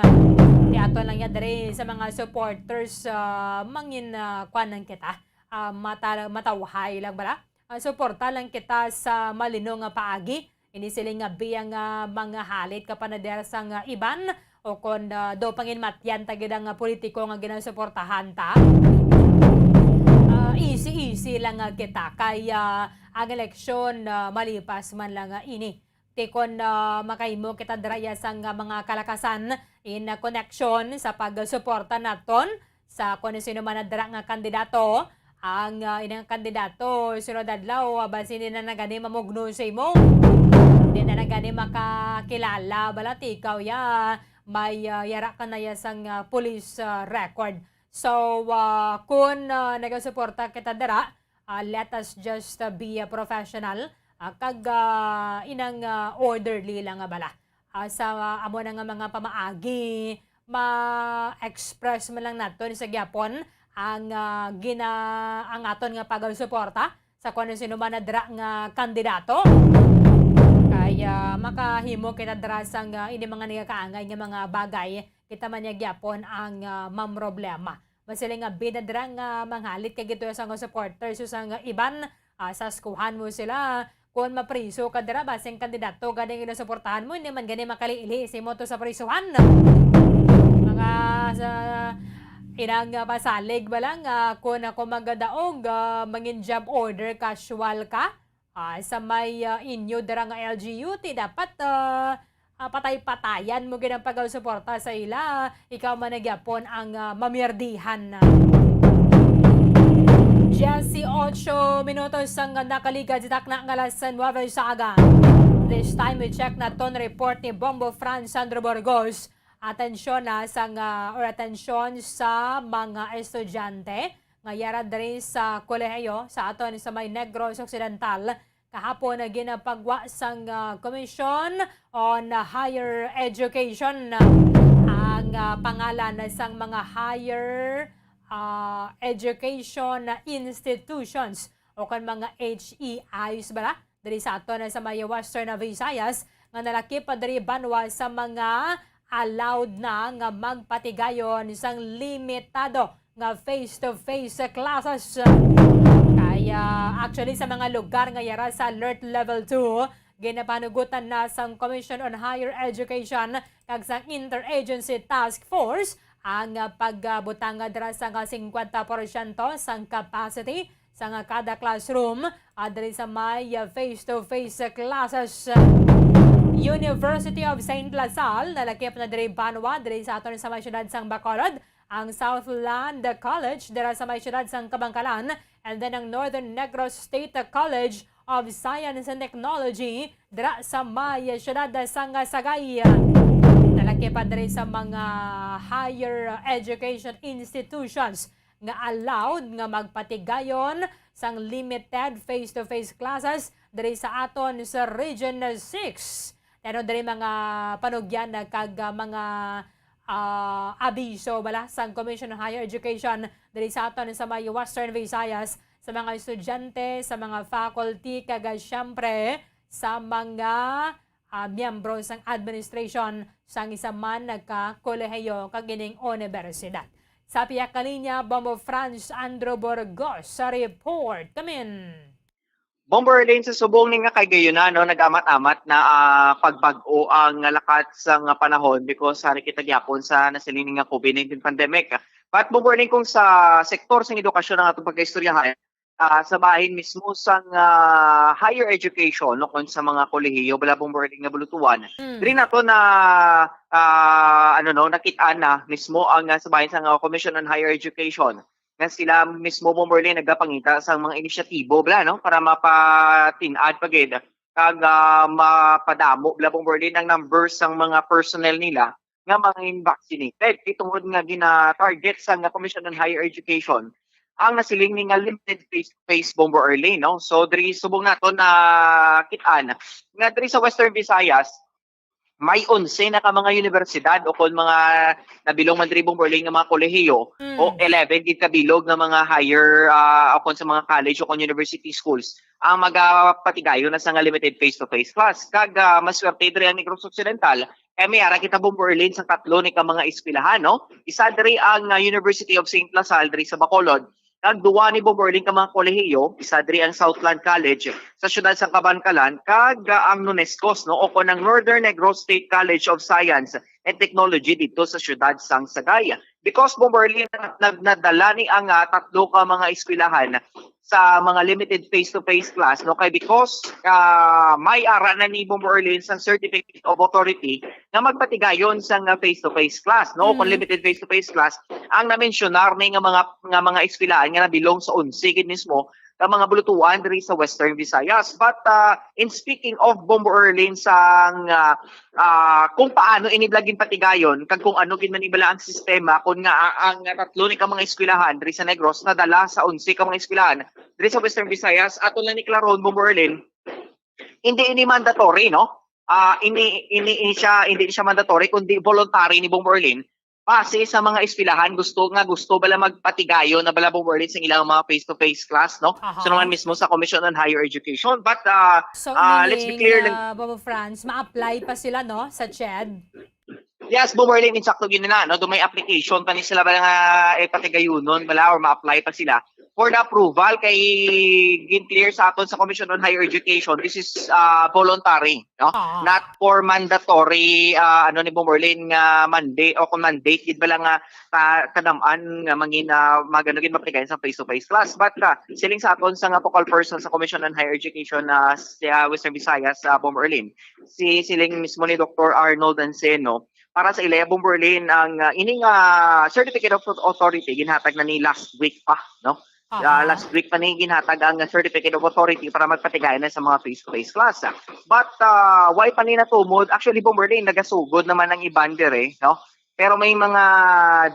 Ti ato lang yan diri sa mga supporters, ah, mangin, ah, kwan lang kita, ah, mata-, matawhay lang bala. Ah, suporta lang kita sa malino nga paagi. Ini siling nga biya nga mga halit ka panadera sang, ah, iban, o kon, ah, do panginmatyan ta gid ang, ah, politiko nga ginasuportahan ta. Ah, easy-easy lang nga kita kay, ah, ang eleksyon, ah, malipas man lang, ah, ini. Ti kon, ah, makahimo kita dira iya sang, ah, mga kalakasan in, ah, koneksyon sa pagsuporta naton sa kon sino man na dira nga kandidato. Ang, ah, inang kandidato, sunod adlaw, ah, basin di na na gani mamugno sa imo. Di na na gani makakilala, bala ti ikaw ya, may, ah, yara ka na ya sang, ah, police, ah, record. So, ah, kun, ah, nagasuporta kita dira, ah, let us just, ah, be a professional, ah, kag, ah, inang, ah, orderly lang nga bala. Ah, sa, ah, amo na nga mga pamaagi, ma-express man lang naton sa gyapon ang, ah, gina-, ang aton nga pagsuporta sa kung ano sino man na dira nga kandidato. Kaya makahimo kita dira sang, ah, ini mga nagakaangay nga mga bagay, kita man niya gyapon ang, ah, mamroblema. Masiling nga bida dira nga manghalit kay gito sa nga supporters, sa nga iban, ah, saskuhan mo sila. Kung mapriso ka dira, basing kandidato gani nga suportahan mo, hindi man gani makaliili sa imo to sa prisuhan. Mga sa inang, ah, pasalig ba lang, ah, kung ako magadaog, ah, mangin job order, casual ka, ah, sa may, ah, inyo dira nga L G U, ti dapat, ah, ah, patay-patayan mo gid ang pagsuporta sa ila. Ikaw man na gyapon ang, ah, mamirdihan. Diyesyocho minutos ang nakaligad sa takna nga alas nuwebe sa aga. This time, we check naton report ni Bombo Franz Sandro Burgos. Atensyon na sa nga, or atensyon sa mga estudyante nga yara diri sa kolehiyo sa aton sa may Negros Occidental. Kahapon, ah, ginapagwa sang, ah, Commission on Higher Education ang, ah, pangalan sang mga higher, ah, education institutions o kon mga H E Is bala diri sa aton sa may Western Visayas nga nalakip pa diri banwa sa mga allowed na nga magpatigayon sang limitado nga face-to-face classes. Kaya, actually, sa mga lugar nga yara sa alert level two, ginapanugutan na sang Commission on Higher Education kag sang Interagency Task Force ang, ah, pagbutang dira sang singkwenta porsyento sang capacity sang kada classroom, ah, diri sa may, ah, face-to-face classes. University of Saint La Salle, nalakip na diri banwa, diri sa aton sa may siyudad sang Bacolod, ang Southland College, dira sa may siyudad sang Kabankalan, and then ang Northern Negros State College of Science and Technology, dira sa may siyudad sang Sagay. Nalakip pa diri sa mga higher education institutions nga allowed nga magpatigayon sang limited face-to-face classes diri sa aton sa Region six. Ano diri mga panugyan kag, ah, mga, ah, abiso bala sang Commission on Higher Education diri sa aton sa may Western Visayas sa mga estudyante, sa mga faculty, kag, ah, siyempre sa mga, ah, miyembro sang administration sang isa man ka kolehiyo kag ining unibersidad. Sa pihak kalinya, Bombo Franz Andrew Burgos sa report. Kamin. Bombo Arlene, sa subong ni nga kagayunan, no, nag-amat-amat na, ah, pagbag-o ang lakat sa nga panahon because hari kita gyapon sa nasiling nga COVID nineteen pandemic. But Bombo Arlene, kung sa sektor sa edukasyon ang atong pagkaistoryahan, ah, sa bahin mismo sang, ah, higher education, no, kung sa mga kolehiyo, bala, Bombo Arlene, nga bulutuan, Mm. diri nato na, ah, ano, no, nakit-an na mismo ang, ah, sa bahin sang, ah, Commission on Higher Education nga sila mismo, Bombo Arlene, nagapangita sang mga inisyatibo, bala, no, para mapatin-ad pa gid kag, ah, mapadamo, bala, Bombo Arlene, ang numbers sang mga personnel nila nga mangin vaccinated. Kay tungod nga gina-target sang Commission on Higher Education ang nasiling ni nga limited face-to-face, Bombo Arlene, no? So, diri subong nato na kit-an nga diri sa Western Visayas, may onse na ka mga universidad o kon mga nabilong man diri, Bombo Arlene, nga mga kolehiyo Mm. o eleven gid ka bilog nga mga higher, ah, o kon sa mga college o kon university schools ang magapatigayon na sa nga limited face-to-face class. Kag, ah, maswerte diri ang Negros Occidental kay may ara kita, Bombo Arlene, sa tatlo ni ka mga eskwelahan, no? Isa diri ang, ah, University of Saint La Salle diri sa Bacolod, kag duwa ni, Bombo Arlene, ka mga kolehiyo, isa diri ang Southland College sa siyudad sang Kabankalan, kag, ah, ang NONESCOS, no, o kon ang Northern Negros State College of Science and Technology dito sa siyudad sang Sagay. Because, Bombo Arlene, na, na, nadala ni ang, ah, tatlo ka mga eskwelahan sa mga limited face-to-face class, no, kay because, ah, may ara na ni, Bombo Arlene, sang certificate of authority nga magpatigayon sang, ah, face-to-face class, no, kung Mm. limited face-to-face class ang namensyonar ni nga mga, nga mga eskwelahan nga nabilong sa onse gid mismo ka mga bulutuan diri sa Western Visayas. But, ah, in speaking of, Bombo Arlene, sang, ah, ah, kung paano ini bala ginpatigayon kag kung ano gid man ibala ang sistema, kun nga a-, ang tatlo ni ka mga eskwelahan diri sa Negros nadala sa onse ka mga eskwelahan diri sa Western Visayas, ato lang ni klaron, Bombo Arlene, hindi ini mandatory, no? Ah, ini, ini, ini siya, hindi siya mandatory, kundi voluntary ni, Bombo Arlene, base sa mga eskwelahan gusto nga gusto bala magpatigayon na bala, Bombo Arlene, sa ilang mga face-to-face class, no? Aha. So naman mismo sa Commission on Higher Education. But, ah, So, ah, let's be meaning, clear lang. uh, Bombo Franz, ma-apply pa sila, no, sa CHED? Yes, Bombo Arlene, insakto gid na, no? Do may application pa ni sila bala nga, eh, patigayunon bala or ma-apply pa sila for the approval kay gin-clear sa aton sa Commission on Higher Education. This is, ah, voluntary, no? Ah. Not for mandatory, ah, ano ni, Bombo Arlene, nga mandate o kung mandate gid bala nga ka-, kadam-an nga mangin, ah, magano gid mapatigayon sa face-to-face class. But, ah, siling sa aton sa nga focal person sa Commission on Higher Education na si, ah, Western Visayas, ah, Bombo Arlene, si, siling mismo ni Doktor Arnold Anceno, para sa ila, Bombo Arlene, ang, ah, ining, ah, certificate of authority ginhatag na ni last week pa, no? Ah, Aha. last week pa ni ginhatag ang certificate of authority para magpatigayon na sa mga face-to-face class. But, ah, way pa ni natumod. Actually, Bombo Arlene, nagasugod naman ang iban dire, no? Pero may mga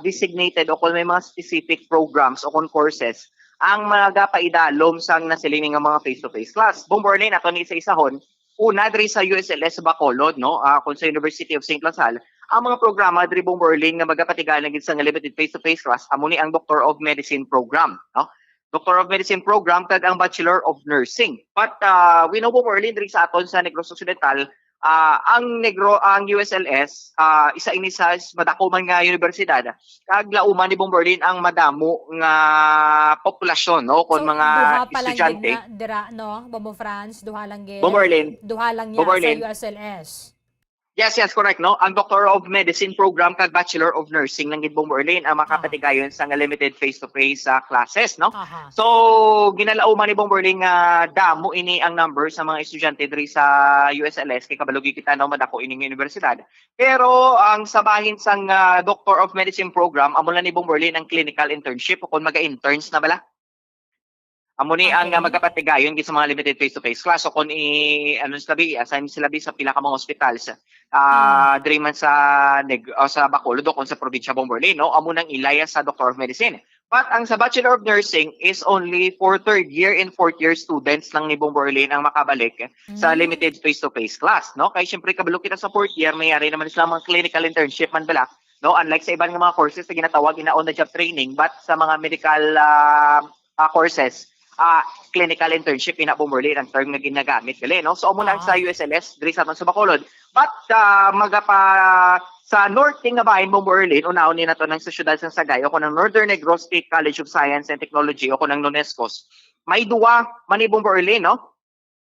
designated o kung may mga specific programs o kung courses ang magapaidalom sang nasiling nga mga face-to-face class. Bombo Arlene, ato ni isa-isahon. Una, diri sa U S L S Bacolod, no? Ah, kung sa University of Saint La Salle, ang mga programa diri, Bombo Arlene, nga magapatigayon gid sa nga limited face-to-face class, amo ni ang Doctor of Medicine program, no? Doctor of Medicine program kag ang Bachelor of Nursing. But, ah, we know, Bombo Arlene, diri sa aton sa Negros Occidental, ah, ang Negro, ang U S L S, ah, isa ini sa s-, madako man nga universidad, kag lauman ni, Bombo Arlene, ang madamo nga populasyon, no? Kon So, mga duha pa lang estudyante. Gid na dira, no? Bombo Franz, duha lang gid. Bombo Arlene. Duha lang niya Bombo sa Arlene. U S L S. Yes, yes, correct, no? Ang Doctor of Medicine program kag Bachelor of Nursing lang gid, Bong Berlin, ang makapatigayon sa nga limited face-to-face, ah, classes, no? Aha. So, ginalauman ni Bong Berlin nga damo ini ang number sa mga estudyante diri sa U S L S, kay kabalo gyud kita, no, madako ining universidad. Pero ang sa bahin sang, ah, Doctor of Medicine program, amo lang ni, Bong Berlin, ang clinical internship o kung maga-interns na bala. Amo ni ang, ah, Okay. magapatigayon gid sa mga limited face-to-face class. So kung i-, ano sila bi, assign sila bi sa pila ka mga hospitals, ah, Mm. diri man sa Neg-, o sa Bacolod o kung sa probinsya, Bong Berlin, no? Amo nang ilaya sa Doctor of Medicine. But ang sa Bachelor of Nursing is only for third year and fourth year students lang ni, Bong Berlin, ang makabalik sa Mm. limited face-to-face class, no? Kay syempre, kabalo kita, sa fourth year, may ari naman sila mga clinical internship man bala, no? Unlike sa iban nga mga courses na ginatawag ina on the job training, but sa mga medical, ah, ah, courses, ah, clinical internship ina, Bong Berlin, ang term nga ginagamit gali, no? So amo na ang sa Ah. U S L S diri sa aton sa Bacolod. But, ah, magapa sa norte nga bahin, Bong Berlin, unahon ni nato nang sa siyudad sang Sagay o kung ang Northern Negros State College of Science and Technology o kung ang NONESCOS. May duwa man ni, Bong Berlin, no?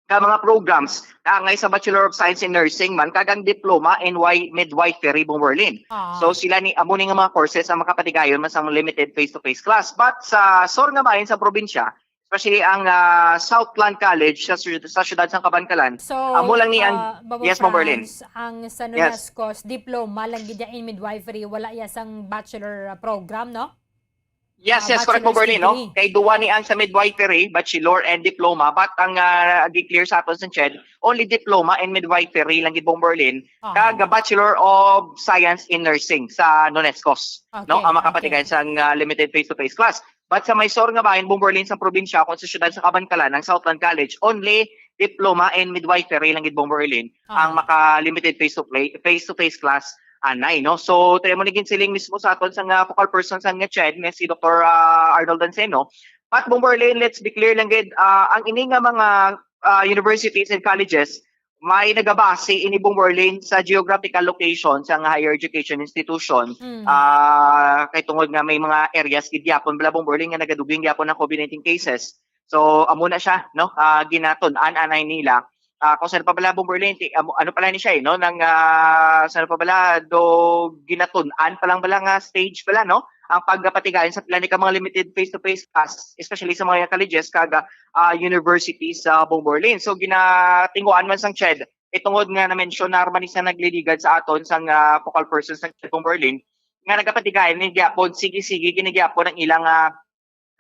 Ka mga programs na angay sa Bachelor of Science in Nursing man kag ang Diploma in Wi-, Midwifery, Bong Berlin. Ah. So sila ni, amo ni nga mga courses ang makapatigayon man sang limited face-to-face class. But sa sur nga bahin sa probinsya, especially ang, ah, Southland College sa, sy- sa siyudad sang Kabankalan, So, amo lang ni ang, ah, Babo yes, Bong Berlin. Franz, ang sa Yes. NONESCOS, diploma lang gid in midwifery, wala ya sang bachelor, ah, program, no? Yes, Ah, yes, correct, Bong bachelor's Berlin, no? degree. Kay duwa ni ang sa midwifery, bachelor and diploma, but ang, ah, gi-clear sa aton sa CHED, only diploma and midwifery lang gid, Bong Berlin, Aha. kag Bachelor of Science in Nursing sa NONESCOS, Okay, no? Ang makapatigayon okay. sang, ah, limited face-to-face class. But sa may sur nga bahin, Bong Berlin, sa probinsya, kung sa siyudad sa Kabankalan, ang Southland College, only diploma and midwifery lang gid, Bong Berlin, ang Aha. maka-limited face-to-play-, face-to-face class anay, no? So, tayo mo naging siling mismo sa aton sa nga focal person sa nga CHED, nga si Doktor, ah, Arnold Danceno. But, Bong Berlin, let's be clear lang gid, ah, ang ini nga mga, ah, universities and colleges, may nagabase ini, Bong Berlin, sa geographical location sa nga higher education institution. Mm. Ah, kay tungod nga may mga areas gid gyapon bala, Bong Berlin, nga nagaduging gyapon ang COVID nineteen cases. So, amo na siya, no? Ah, ginatun-an anay nila. Ah, kung saan pa bala, Bong Berlin, ti-, amo, ano pala ni siya, eh, no? Nang, ah, saan pa bala, do ginatun-an pa lang bala nga stage pala, no? Ang pagpatigayon sa pila ni ka mga limited face-to-face class, especially sa mga colleges kag, ah, universities sa, Bong Berlin. So, ginatinguan man sang CHED, itungod nga na-mention na man ni sa nagliligad sa aton sang, ah, focal person sang CHED, Bong Berlin, nga nagapatigayon ni gyapon, sige-sige gini gyapon ang ilang, ah,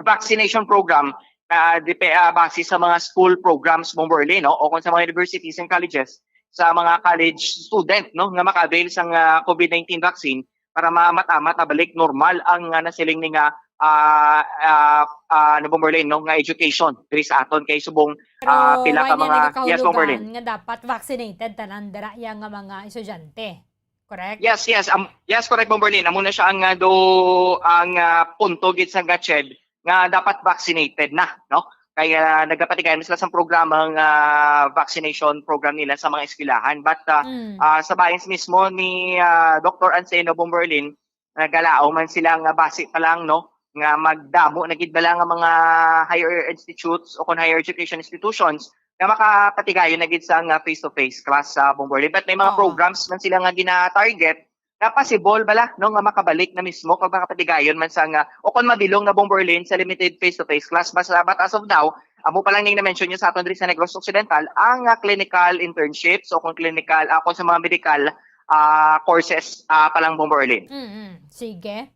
vaccination program na dipe-, ah, base sa mga school programs, Bong Berlin, no? O kung sa mga universities and colleges, sa mga college student, no, nga maka-avail sang, ah, COVID nineteen vaccine para maamat-amat na balik normal ang, ah, nasiling ni nga, ah, ah, ah, ano, Bong Berlin, no, nga education diri sa aton kay subong, ah, Pero pila why ka niya mga, yes, Bong Berlin. Nagakahulugan nga dapat vaccinated tanan dira iya nga mga estudyante? Correct? Yes, yes. Am-, yes, correct, Bong Berlin. Amo na siya ang, ah, do, ang, ah, punto gid sa CHED nga dapat vaccinated na, no? Kaya nagapatigayon sila sa programa nga vaccination program nila sa mga eskwelahan. But, ah, Mm. ah, sa bahin mismo ni, ah, Doktor Anseno, Bong Berlin, nagalaom man sila nga base pa lang, no, nga magdamo na gid bala nga mga higher institutes o kung higher education institutions nga makapatigayon na gid sa nga face-to-face class sa, Bong Berlin. But may mga Oo. programs man sila nga gina-target na possible bala, no, nga makabalik na mismo kag makapatigayon man sa nga, o kung mabilong na, Bong Berlin, sa limited face-to-face class. Basta, but as of now, amo pa lang ning na-mention niyo sa aton diri sa Negros Occidental, ang, ah, clinical internships o kung clinical, ah, kung sa mga medical, ah, courses, ah, pa lang, Bong Berlin. Mm-mm. Sige.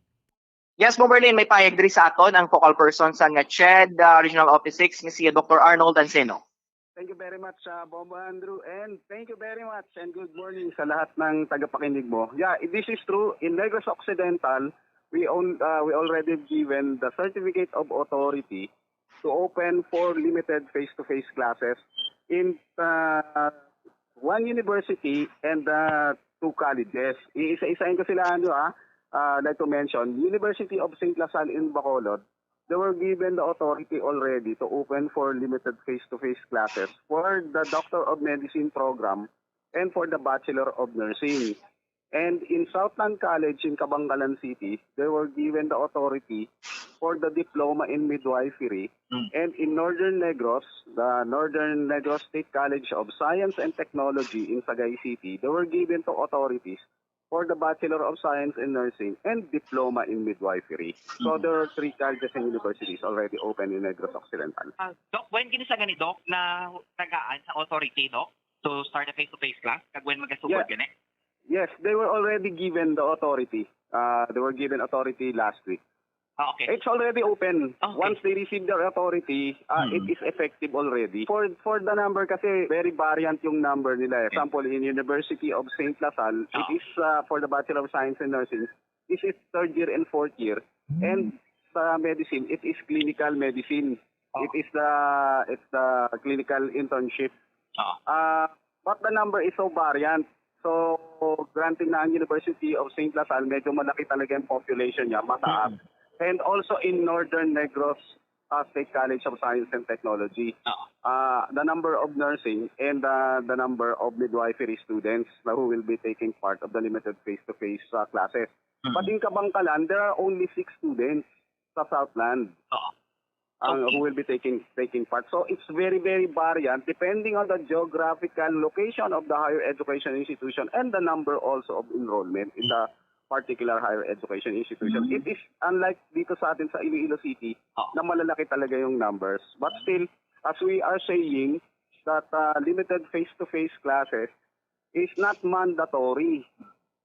Yes, Bong Berlin, may payag diri sa aton ang focal person sa nga CHED, ah, Regional Office six, nga si Doktor Arnold Anseno. Thank you very much, uh, Bombo Andrew, and thank you very much and good morning sa lahat ng tagapakinig mo. Yeah, this is true. In Negros Occidental, we own, uh, we already given the certificate of authority to open for limited face-to-face classes in, uh, one university and, uh, two colleges. Iisa-isahin ko sila, ano, ah, uh, like to mention, University of Saint La Salle in Bacolod, they were given the authority already to open for limited face-to-face classes for the Doctor of Medicine program and for the Bachelor of Nursing. And in Southland College in Kabankalan City, they were given the authority for the diploma in midwifery. Mm. And in Northern Negros, the Northern Negros State College of Science and Technology in Sagay City, they were given to authorities for the Bachelor of Science in Nursing and Diploma in Midwifery. So Mhm. there are three colleges and universities already open in Negros Occidental. Ah, Doc, when gini sa gani, Doc, na tagaan sa authority, Doc, to start a face-to-face class? Kag when magasugod Yeah. gani? Yes, they were already given the authority. Uh, they were given authority last week. Ah, okay. It's already open. Okay. Once they receive their authority, uh, Hmm. it is effective already. For for the number kasi very variant yung number nila. Eh. Example, in University of Saint La Salle, it Ah. is uh, for the Bachelor of Science in Nursing, this is third year and fourth year. And sa medicine, it is clinical medicine. It is the it's the clinical internship. Ah. Uh, but the number is so variant. So, granted na ang University of Saint La Salle, medyo malaki talaga yung population niya, mataas. And also in Northern Negros uh, State College of Science and Technology, Ah. uh, the number of nursing and uh, the number of midwifery students na who will be taking part of the limited face-to-face uh, classes. But in Kabankalan, there are only six students sa Southland Oo. ang Okay. who will be taking taking part. So it's very, very variant depending on the geographical location of the higher education institution and the number also of enrollment in the particular higher education institution. Mhm. It is unlike dito sa atin sa Iloilo City Oo. na malalaki talaga yung numbers. But still, as we are saying that uh, limited face-to-face classes is not mandatory.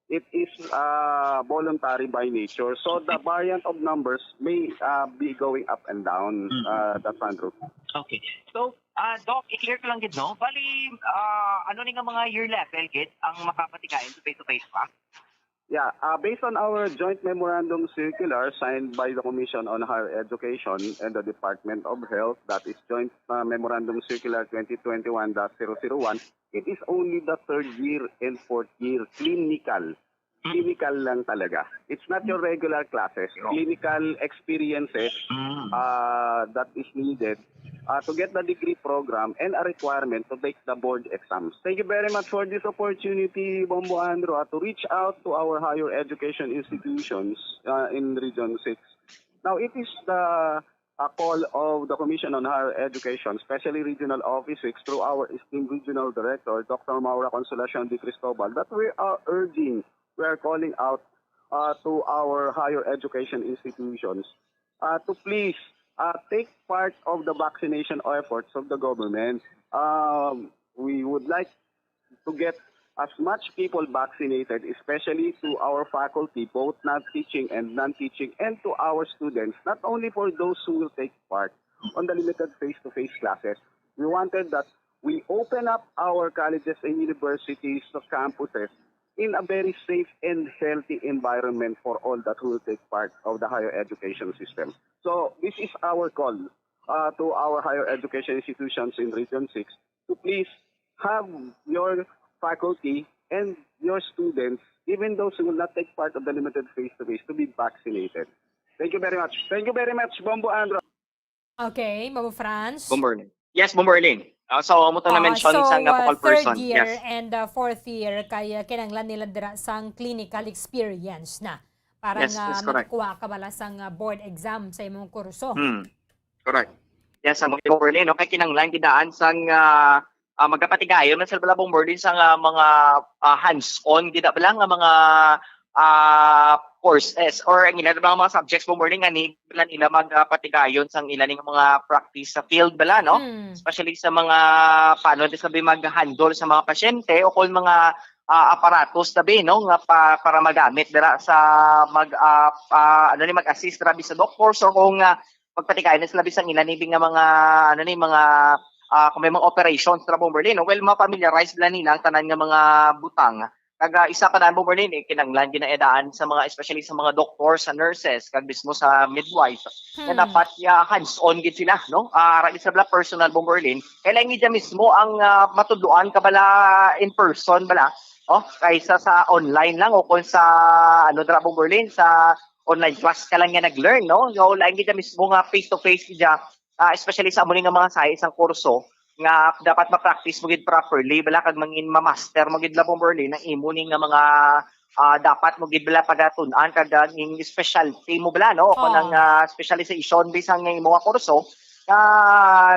It is uh, voluntary by nature. So the variant of numbers may uh, be going up and down, Mhm. uh, that's Andrew. Okay. So, ah, Doc, i-clear ko lang gid, no? Bali, ah, ano ni nga mga year level gid ang makapatigayon sa face-to-face class? Yeah, uh, based on our joint memorandum circular signed by the Commission on Higher Education and the Department of Health, that is Joint uh, Memorandum Circular twenty twenty-one dash zero zero one, it is only the third year and fourth year clinical. Clinical lang talaga. It's not your regular classes. No. Clinical experiences Mm. uh, that is needed uh, to get the degree program and a requirement to take the board exams. Thank you very much for this opportunity, Bombo Andrew, uh, to reach out to our higher education institutions uh, in Region six. Now, it is the uh, call of the Commission on Higher Education, especially Regional Office six, through our esteemed Regional Director, Doctor Maura Consolacion de Cristobal, that we are urging, we are calling out uh, to our higher education institutions uh, to please uh, take part of the vaccination efforts of the government. Um, we would like to get as much people vaccinated, especially to our faculty, both non-teaching and non-teaching, and to our students, not only for those who will take part on the limited face-to-face classes. We wanted that we open up our colleges and universities to campuses in a very safe and healthy environment for all that will take part of the higher education system. So this is our call uh, to our higher education institutions in Region six to please have your faculty and your students, even those who will not take part of the limited face-to-face, to be vaccinated. Thank you very much. Thank you very much, Bombo Andrew. Okay, Bombo Franz. Bomberlin. Yes, Bomberlin. Uh, so, amo tong Ah, na-mention so, sang uh, napakal third person. year Yes. and uh, fourth year kay uh, kinahanglan nila dira sang clinical experience na para Yes, nga that's correct. makakuha ka bala sang uh, board exam sa imong kurso. Hmm. Correct. Yes, ang Bomberlin, no, kay kinahanglan gid daan sang uh, uh, magapatigayon na sila bala, Bomberlin, sa uh, mga uh, hands-on gid bala nga mga uh, courses or ang ila mga subjects, Bomberlin, nga ni bala nila magapatigayon sang ila ning mga practice sa field bala, no? Hmm. Especially sa mga paano din sabi mag-handle sa mga pasyente o kung mga ah, aparatos tabi, no, nga pa, para magamit dira sa mag ah, ah, ano ni, mag-assist dira sa doctors or kung uh, magpatigay na sila bisang ila ni nga mga ano ni mga ah, kung may mga operations dira, Bomberlin, no? Well, ma-familiarize bala nila ang tanan nga mga butang. Kag ah, isa pa na, Bomberlin, eh, kinahanglan ginaedaan sa mga, especially sa mga doctors, sa nurses, kag mismo sa midwife, nga Hmm. dapat ya hands-on gid sila, no? Ah, ara gid sila personal, Bomberlin. Kailangan gid mismo ang ah, matudloan ka bala in person bala, oh, kaysa sa online lang o kung sa ano dira, Bomberlin, sa online class ka lang nga nag-learn, no? So, lain gid mismo nga face to face gid, ah, especially sa amo ni nga mga sahi sang kurso nga dapat ma-practice mo gid properly bala kag mangin ma-master mo gid la, Bomberlin, ang imo ni nga mga ah, dapat mo gid bala pagatun-an kag ang ing specialty mo bala, no? O kanang, ah, specialization bisan nga imo nga kurso, nga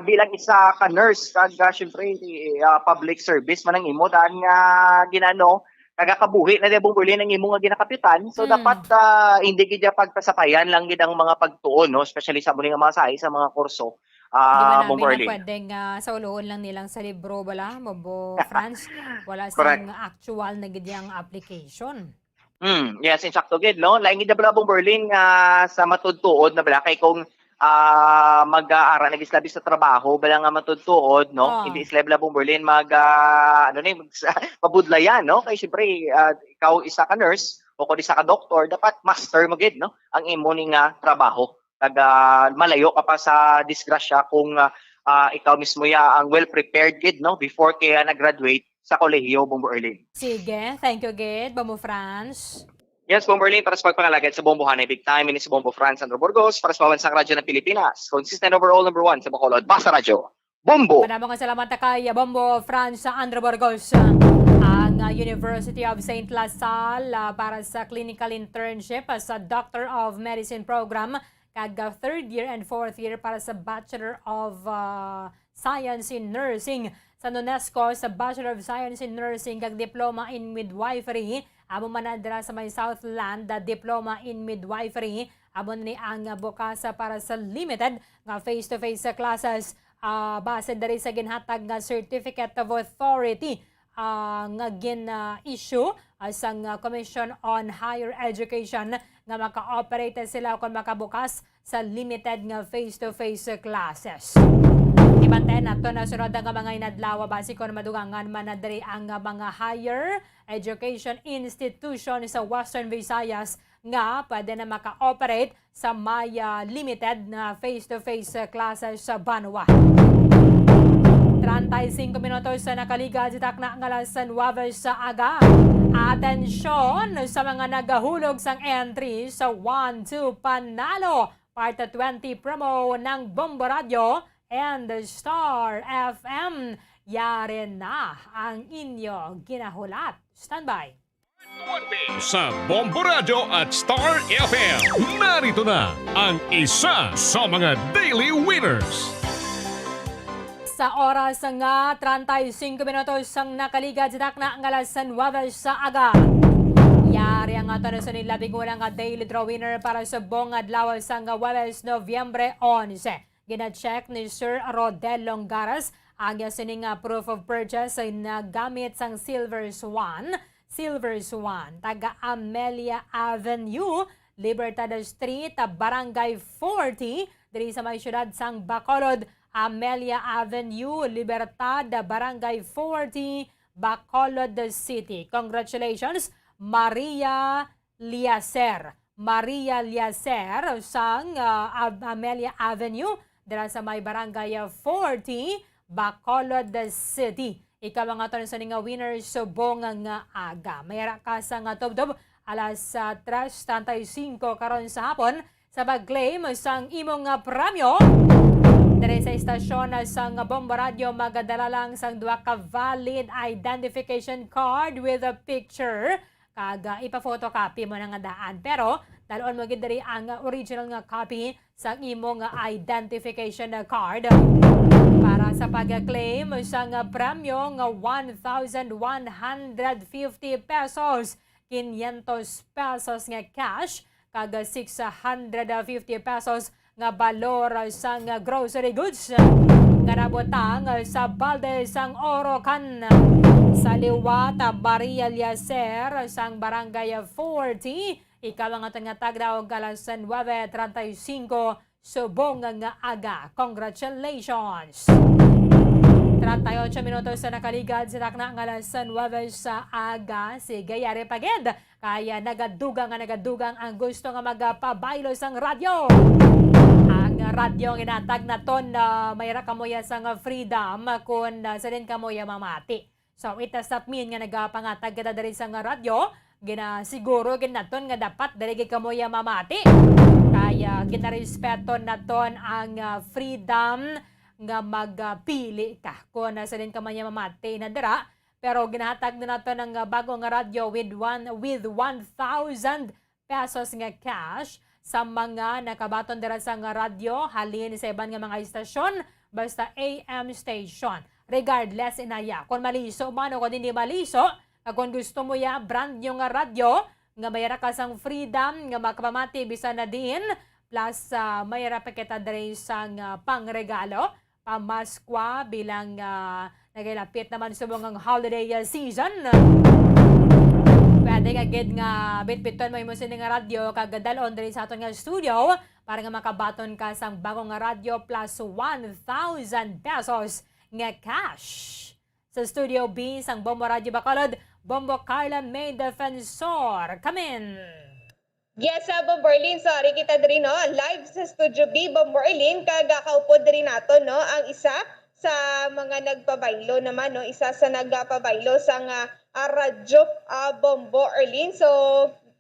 bilang isa ka nurse kag, ah, syempre, ah, public service man ang imo, daan nga ginano, nagakabuhi na di, Bong Berlin, ang imo nga ginakapitan. So, dapat, ah, hindi gid ya pagpasapayan lang gid ang mga pagtuon, no? Especially sa muli nga mga sahi sa mga kurso, ah, Bong Berlin. Pwedeng, ah, sa uloon lang nilang sa libro, bala, Bombo Franz, wala sang actual na gid yang application. Hmm, yes, insakto gid, no? Lain gid bala, Bong Berlin, nga sa matudtuod na bala, kay kung, ah, mag-aara na gid sila sa trabaho, bala nga matudtuod, no? Hindi sila bala, Bong Berlin, mag, ah, ano ni, mag, mabudlayan, no? Kay siyempre, ah, ikaw isa ka nurse o kung isa ka doktor, dapat master mo gid, no? Ang imo ni nga trabaho. Kag, ah, malayo ka pa sa disgrasya kung, ah, ah, ikaw mismo ya ang well prepared gid, no, before kaya nag-graduate sa kolehiyo, Bombo Erlin. Sige, thank you gid, Bombo Franz. Yes, Bombo Erlin, para sa pagpangalagad sa bombohanay, big time, ini si Bombo Franz Andro Burgos, para sa Pambansang Radyo ng Pilipinas, consistent overall number one sa Bacolod. Basta Radyo, Bombo! Madamo nga salamat ta kay Bombo Franz Andro Burgos. Ang, ah, University of Saint La Salle, ah, para sa clinical internship, ah, sa Doctor of Medicine program, kag, ah, third year and fourth year para sa Bachelor of, ah, Science in Nursing. Sa UNESCO, sa Bachelor of Science in Nursing kag Diploma in Midwifery, amo man na dira sa may Southland, ah, Diploma in Midwifery. Amo ni ang, ah, bukas, ah, para sa limited nga face-to-face, ah, classes, ah, base diri sa ginhatag nga Certificate of Authority, ah, nga gin, ah, issue, ah, sang, ah, Commission on Higher Education nga maka-operate sila kon makabukas sa limited nga face-to-face classes. Ibantayan nato na sunod nga mga inadlaw, basi kon madugangan man na diri ang, ah, mga higher education institution sa Western Visayas nga pwede na maka-operate sa may, ah, limited na face-to-face, ah, classes sa banwa. Treinta y cinco minutos sa nakaligad sa takna nga alas nuwebe sa aga. Atensyon sa mga nagahulog sang entry sa One Two Panalo Part twenty promo ng Bombo Radio and Star F M. Yari na ang inyo ginahulat. Standby. Sa Bombo Radio at Star F M, narito na ang isa sa mga daily winners. Sa oras nga treinta y cinco minutos ang nakaligad sa takna nga alas nuwebe sa aga. Yari ang aton sa labing una nga daily draw winner para sa subong adlaw sang Huwebes, Nobyembre onse. Gina-check ni Sir Rodel Longaras ang iya sining, ah, proof of purchase nga gamit sang Silver Swan. Silver Swan, taga Amelia Avenue, Libertad Street, Barangay forty, diri sa may siyudad sang Bacolod. Amelia Avenue, Libertad, Barangay forty, Bacolod City. Congratulations, Maria Liacer. Maria Liacer sang, ah, Ab-, Amelia Avenue, dira sa may Barangay forty, Bacolod City. Ikaw ang aton sa nga winner subong nga aga. May ara ka sa nga tubtob alas, ah, tres treinta y cinco karon sa hapon sa pag-claim sang imong, ah, premyo. Diri sa istasyon, ah, sang Bombo Radio, magadala lang sang duha ka valid identification card with a picture. Kag, ah, ipa-photocopy mo na nga daan. Pero, dalon mo gid diri ang original nga copy sa imo nga identification card para sa pag-claim sa nga premyo nga one thousand one hundred fifty pesos, quinientos pesos nga cash, kag six hundred fifty pesos nga balor sang grocery goods nga nabutang sa balde sang Orocan. Sa liwat, Maria Eliezer sang Barangay forty, ikaw ang aton nga tagdaw alas nuwebe treinta y cinco subong nga aga. Congratulations! Treinta y ocho minutos sa nakaligad sa takna nga alas nuwebe sa aga. Sige, yari pa gid. Kaya nagadugang nga nagadugang ang gusto nga magapabaylo sang radyo. Ang radyo ang ginatag naton na may ra kamo ya sang freedom kung, ah, sa din kamo ya mamati. So, it does not mean nga nagapangatag kita diri sang radyo. Ginasiguro gid naton nga dapat diri gid kamo ya mamati. Kaya ginarespeto naton ang, ah, freedom nga magpili ka kung, ah, sa din ka man ya mamati na dira. Pero ginahatag na nato ng, ah, bago nga radyo with one, with one thousand pesos nga cash sa mga nakabaton dira sa nga radyo halin sa iban nga mga istasyon, basta A M station. Regardless, inaya, kung maliso man o kung hindi maliso, kag kung gusto mo ya brand new nga radyo nga may ra ka sang freedom nga makapamati bisan na diin, plus, ah, may ra pa kita diri sang, ah, pangregalo pamaskwa bilang, ah, nagalapit naman subong ang holiday, ah, season. Pwede ka gid nga bitbiton mo imo sini nga radyo kag dalon diri sa aton nga studio para nga makabaton ka sang bago nga radyo plus one thousand pesos nga cash. Sa Studio B sang Bombo Radyo Bacolod, Bombo Carla May Defensor. Come in! Yes, ah, Bombo Arlene, so ari kita diri, no? Live sa Studio B, Bombo Arlene, kag, ah, kaupo diri nato, no? Ang isa sa mga nagpabaylo naman, no? Isa sa nagpabaylo sa nga, ah, radyo, ah, Bombo Arlene. So,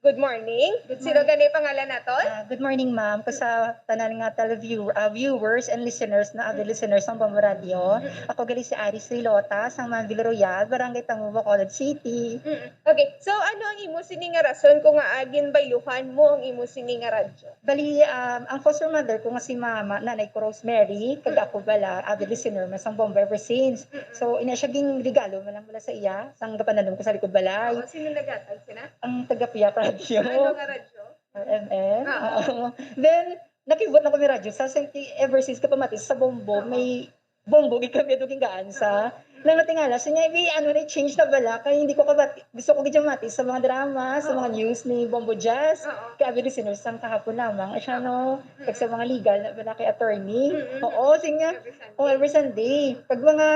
good morning. Good Sino morning. gani pangalan naton? Ah, good morning, ma'am. Ko sa tanan nga teleview-, ah, viewers and listeners, na avid listeners sang Bombo Radio. Ako gali si Aris Rilota, sang Manville Royal, Barangay Tangubo, Bacolod City. Mm. Okay. So, ano ang imo sini nga rason kung nga, ah, ginbayluhan mo ang imo sini nga radyo? Bali, um, ang foster mother ko nga si mama, nanay ko Rosemary, kag Mm. ako bala, avid listener man sang Bombo ever since. Mm-mm. So, ina siya ginregalo man lang bala sa iya, sang gapananom ko sa likod balay. Oo, sino naghatag sina? Ang taga Piak Radio. Ano nga radyo? R M N. Ah. Oo. Then, nakibot na ko ni radyo sa, sa, ever since kapamati sa Bombo, Oo. may Bombo gid kami ito gingaan sa. Oo. Nang natingala, siya nga, "Ibi, ano na, change na bala?" Kaya hindi ko kabati, gusto ko gid mati sa mga drama, sa mga Oo. news ni Bombo Jazz. Oo. Kaya abi listeners sang kahapon lamang. Ay, siya, Oo. no, Mm-mm. kag sa mga legal na bala kay attorney. Mm-mm. Oo, siya nga, Every Sunday. oh, every Sunday. Pag mga,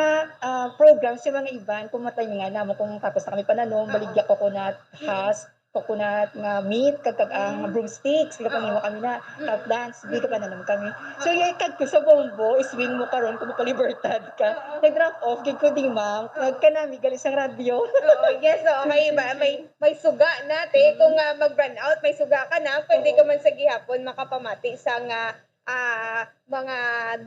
ah, programs sa mga iban, kung matay nga naman, kung tapos na kami pananom, Oo. baligya ko ko na Mm. has, coconut nga meat, kag, kag ang Mm. broomsticks, di ka Mm. pangiwa kami na, Mm. tap dance, di ka Mm. pananom kami. So, Mm. yeah, kag ko sa Bombo, swing mo karon kung mapalibertad ka. Oo. Nag-drop off, gid ko di, ma'am. Oo. Nagkanami, gali sang radyo. Oo, yes, oo. May, ba, may, may suga na, te. Mm. Kung, ah, mag-brownout, may suga ka na, pwede Oo. ka man sa gihapon makapamati sa nga ah, mga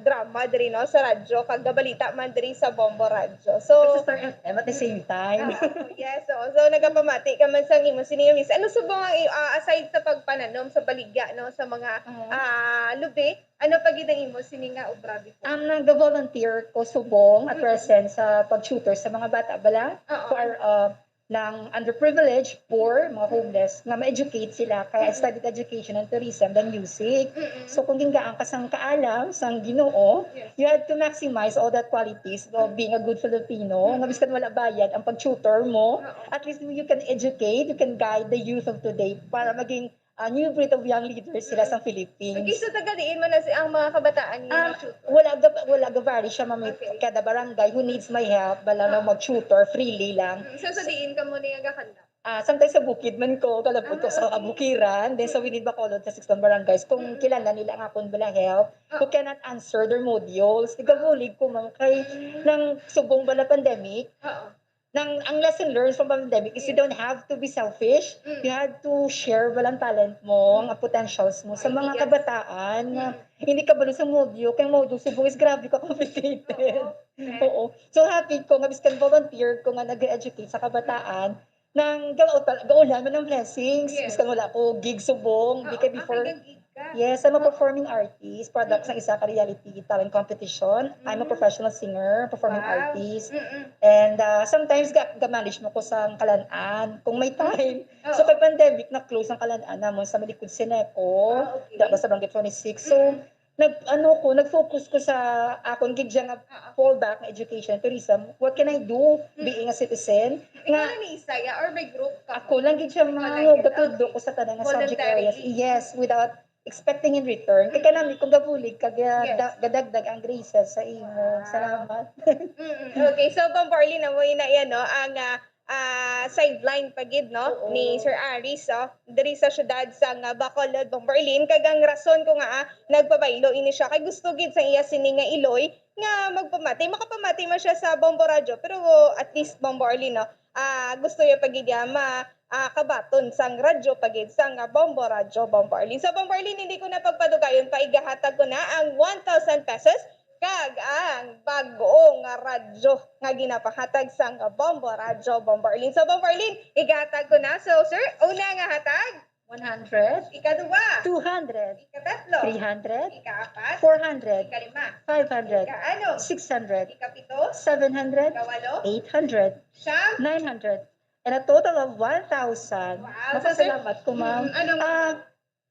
drama diri, no, sa radyo, kag nabalita man diri sa Bombo Radyo. So, Sa Star F M at the same time. Oo, yes, oo. So, nagapamati ka man sa imo sini nga miss. Ano subong ang i-, ah, aside sa pagpananom sa baligya, no, sa mga, Oo. ah, lubi, ano pa gid ang imo sini nga obra before? Ang nag-volunteer ko subong at Mm-mm. present sa pag-tutor sa mga bata bala Oo. for, uh, ng underprivileged, poor, mga homeless, nga ma-educate sila. Kaya I Mm-mm. studied education and tourism than music. Mm-mm. So, kung gingaan ka sang kaalam, sang Ginoo, Yes. you have to maximize all that qualities of being a good Filipino, nga Mm-mm. biskan wala bayad ang pag-tutor mo, Oo. at least you can educate, you can guide the youth of today para maging, ah, new breed of young leaders sila Mm. sa Philippines. Okay, so taga diin man na si, ang mga kabataan nga Ah, nag-tutor? wala ga-, wala ga-vary siya, ma'am. Okay. Kada barangay who needs my help, bala na Ah. mag-tutor, freely lang. Mm, so, sa diin kamo niya gakanda? Ah, sometimes sa bukid man ko, kalabot ko Ah, sa okay. kabukiran, then sa Mm. within Bacolod, sa sixteen barangays, kung Mm. kilala nila ang akon bala help, who Oo. cannot answer their modules, igabulig ko, ma'am, kay Mm. nang subong bala pandemic, Oo. nang, ang lesson learned from pandemic is you Yes. don't have to be selfish. Mm. You have to share bala ang talent mo, Mm. ang potentials mo sa Ay, mga yes. kabataan nga Mm. hindi kabalo sa module, kay module subong is grabe ka complicated. Oo. Correct. Oo. So, happy ko nga biskan volunteer ko nga nag-educate sa kabataan, nang gauta-, gaulan man ang blessings. Yes. Biskan wala ko gig subong, di Oo, kay ah, before, kay gig ka. Yes, I'm a Oo. performing artist, product Mm. sa isa ka reality talent competition. I'm a Mm. professional singer, performing Wow. artist. Mm-mm. And, ah, sometimes ga-, ga-manage mo ko sa kalan-an kung may Mm. time. So, Oo. kay pandemic, na-close ang kalan-an namon sa Malikod Sineco, Ah, okay. da-, sa Barangay twenty-six. So, Mm. nag-, ano ko, nag-focus ko sa akon gid siya nga Oo. fallback nga education, tourism. What can I do Mm. being a citizen? Ikaw Nga lang ni isa ya or may group ka? Ako lang gid siya, Ikaw ma'am, lang gid. gatudlo Okay. ko sa tanan nga subject areas. Voluntarily. Yes, without expecting in return. Kay Mm. kanami kung gabulig ka, ga-, Yes. da-, gadagdag ang graces sa imo. Wow. Salamat. Mm-mm. Okay, so, Bombo Arlene, amo na yan, no? Ang, ah, ah, sideline pa gid, no, Oo. ni Sir Aris, oh, diri sa siyudad sa nga Bacolod, Bombo Arlene, kag ang rason ko nga, ah, nagpabaylo ini siya kay gusto gid sa iya sini nga iloy nga magpamati, makapamati man siya sa Bombo Radyo, pero at least, Bombo Arlene, no, ah, gusto niya pa gid niya ma-, ah, kabaton sang radyo pa gid sang, ah, Bombo Radyo, Bombo Arlene. So, Bombo Arlene, hindi ko na pagpadugayon pa, igahatag ko na ang one thousand pesos kag ang bag-o nga radyo nga ginapahatag sang Bombo Radyo, Bombo Arlene. So, Bombo Arlene, igatag ko na. So, sir, una nga hatag, one hundred, ikaduha, two hundred, ikatatlo, three hundred, ikaapat, four hundred, ikalima, five hundred, ikaanom, six hundred, ikapito, seven hundred, ikawalo, eight hundred, siyam, nine hundred, and a total of one thousand. Wow. So, sir, mapasalamat ko, ma'am. Mm, ano, ma'am? Ah,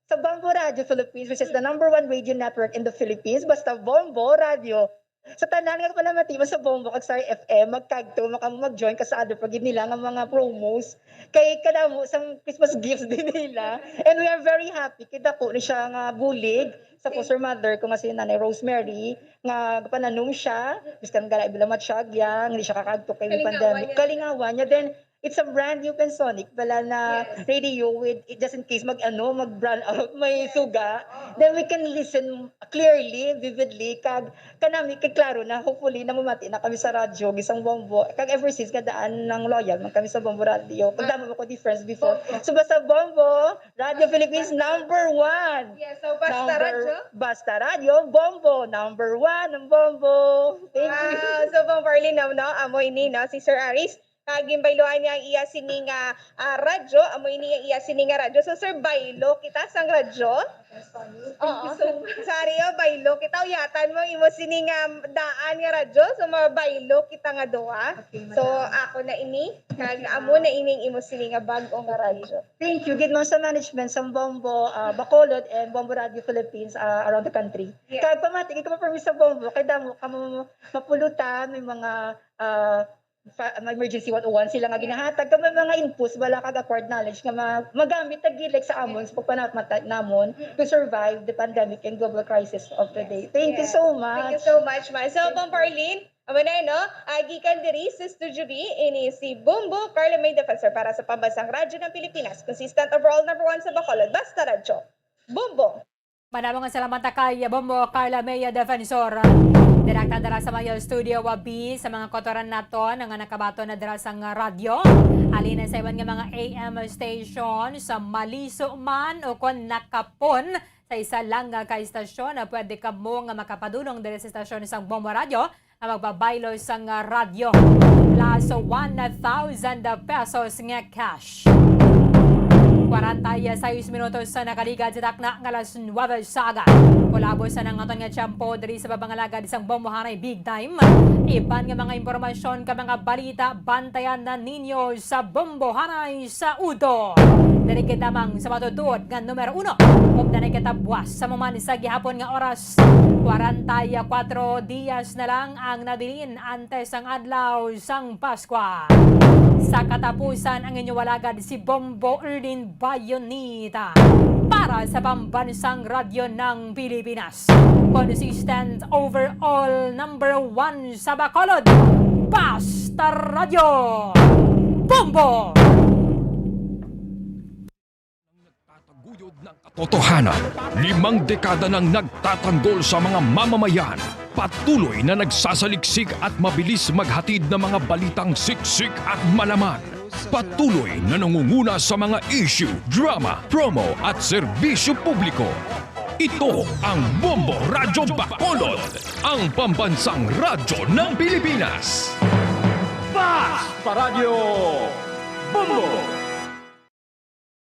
sa Bombo Radio Philippines, which is the number one radio network in the Philippines, basta Bombo Radio. Sa tanan nga panamatiman sa Bombo kag Star F M, magkagto, maka-, mag-join ka sa other pa gid nila nga mga promos. Kay kadamo sang Christmas gifts din nila. And we are very happy. Kay dako ni siya nga bulig sa foster mother ko nga si Nanay Rosemary, nga pananom siya, biskan gala ibala matsyag yang, hindi siya kakagto kay pandemic. Kalingawan niya. Then, it's a brand new Pensonic pala na radio with, just in case mag, ano, mag brownout, may suga. Then we can listen clearly, vividly, kag kanami, kay klaro na, hopefully, namamati na kami sa radyo, gisang Bombo. Kag ever since, nga daan nang loyal man kami sa Bombo Radio. Kag damo ko difference before. So, basta Bombo, Radio Philippines, number one. Yes, so basta radyo? Basta radyo, Bombo, number one ang Bombo. Thank you. Wow, so Bombo Arlene, no, no, amo ini, no, si Sir Aris. Kag ginbayloan niya ang iya sini nga, ah, radyo, amo ini ang iya sini nga radyo. So, sir, baylo kita sang radyo. Oo. Sorry, oh, baylo kita. Uyatan mo, imo sini nga daan nga radyo. So, mabaylo kita nga duha. Okay, madam. So, ako na ini. Kag amo na ining imo sini nga bag-o nga radyo. Thank you gid, ma'am, sa management sang Bombo, ah, Bacolod and Bombo Radio Philippines, ah, around the country. Yes. Kag pamati gid ko, permi sa Bombo, kay damo kamo mapulutan, may mga, ah, fa-, may emergency one oh one sila nga ginahatag, kag may mga infos bala kag acquired knowledge nga ma-, magamit na gid, like, sa amon sa pagpanamata namon to survive the pandemic and global crisis of today. Thank you so much. Thank you so much, ma'am. So, Bombo Arlene, amo na, no? Ah, gikan diri sa Studio B, ini si Bombo Carla May Defensor para sa Pambansang Radyo ng Pilipinas, consistent overall number one sa Bacolod, basta radyo. Bombo! Madamo nga salamat kay Bombo Carla May Defensor. Direkta dira sa may studio, wa B, sa mga kautoran naton nga nakabaton na dira sang radyo. Halin na sa iban nga mga A M station, sa maliso man o kon nakapon sa isa lang nga ka estasyon, na pwede kamo nga makapadulong diri sa estasyon sang Bombo Radio nga magpabaylo sang radyo. Plus one thousand pesos nga cash. Kwarenta y seis minutos sa nakaligad sa takna nga alas nuwebe sa aga. Kulabo sa nangaton nga tiyempo diri sa papangalagad sang Bombo Haray Big Time. Iban nga mga impormasyon ka mga balita, bantayan na ninyo sa Bombo Haray sa Udo. Diri gid lamang sa matutuod nga numero uno. Ug diri kita buwas sa maman sa gihapon nga oras, kwarenta y kuwatro dias na lang ang nabilin antes ang adlaw sang Paskwa. Sa katapusan, ang inyo alagad si Bombo Erlin Bayonita para sa Pambansang Radyo ng Pilipinas. Consistent overall number one sa Bacolod. Basta Radyo Bombo! Nagtataguyod ng katotohanan. Limang dekada nang nagtatanggol sa mga mamamayan. Patuloy na nagsasaliksik at mabilis maghatid ng mga balitang siksik at malaman. Patuloy na nangunguna sa mga issue, drama, promo at serbisyo publiko. Ito ang Bombo Radyo Bacolod, ang pambansang radyo ng Pilipinas. Basta Radyo Bombo!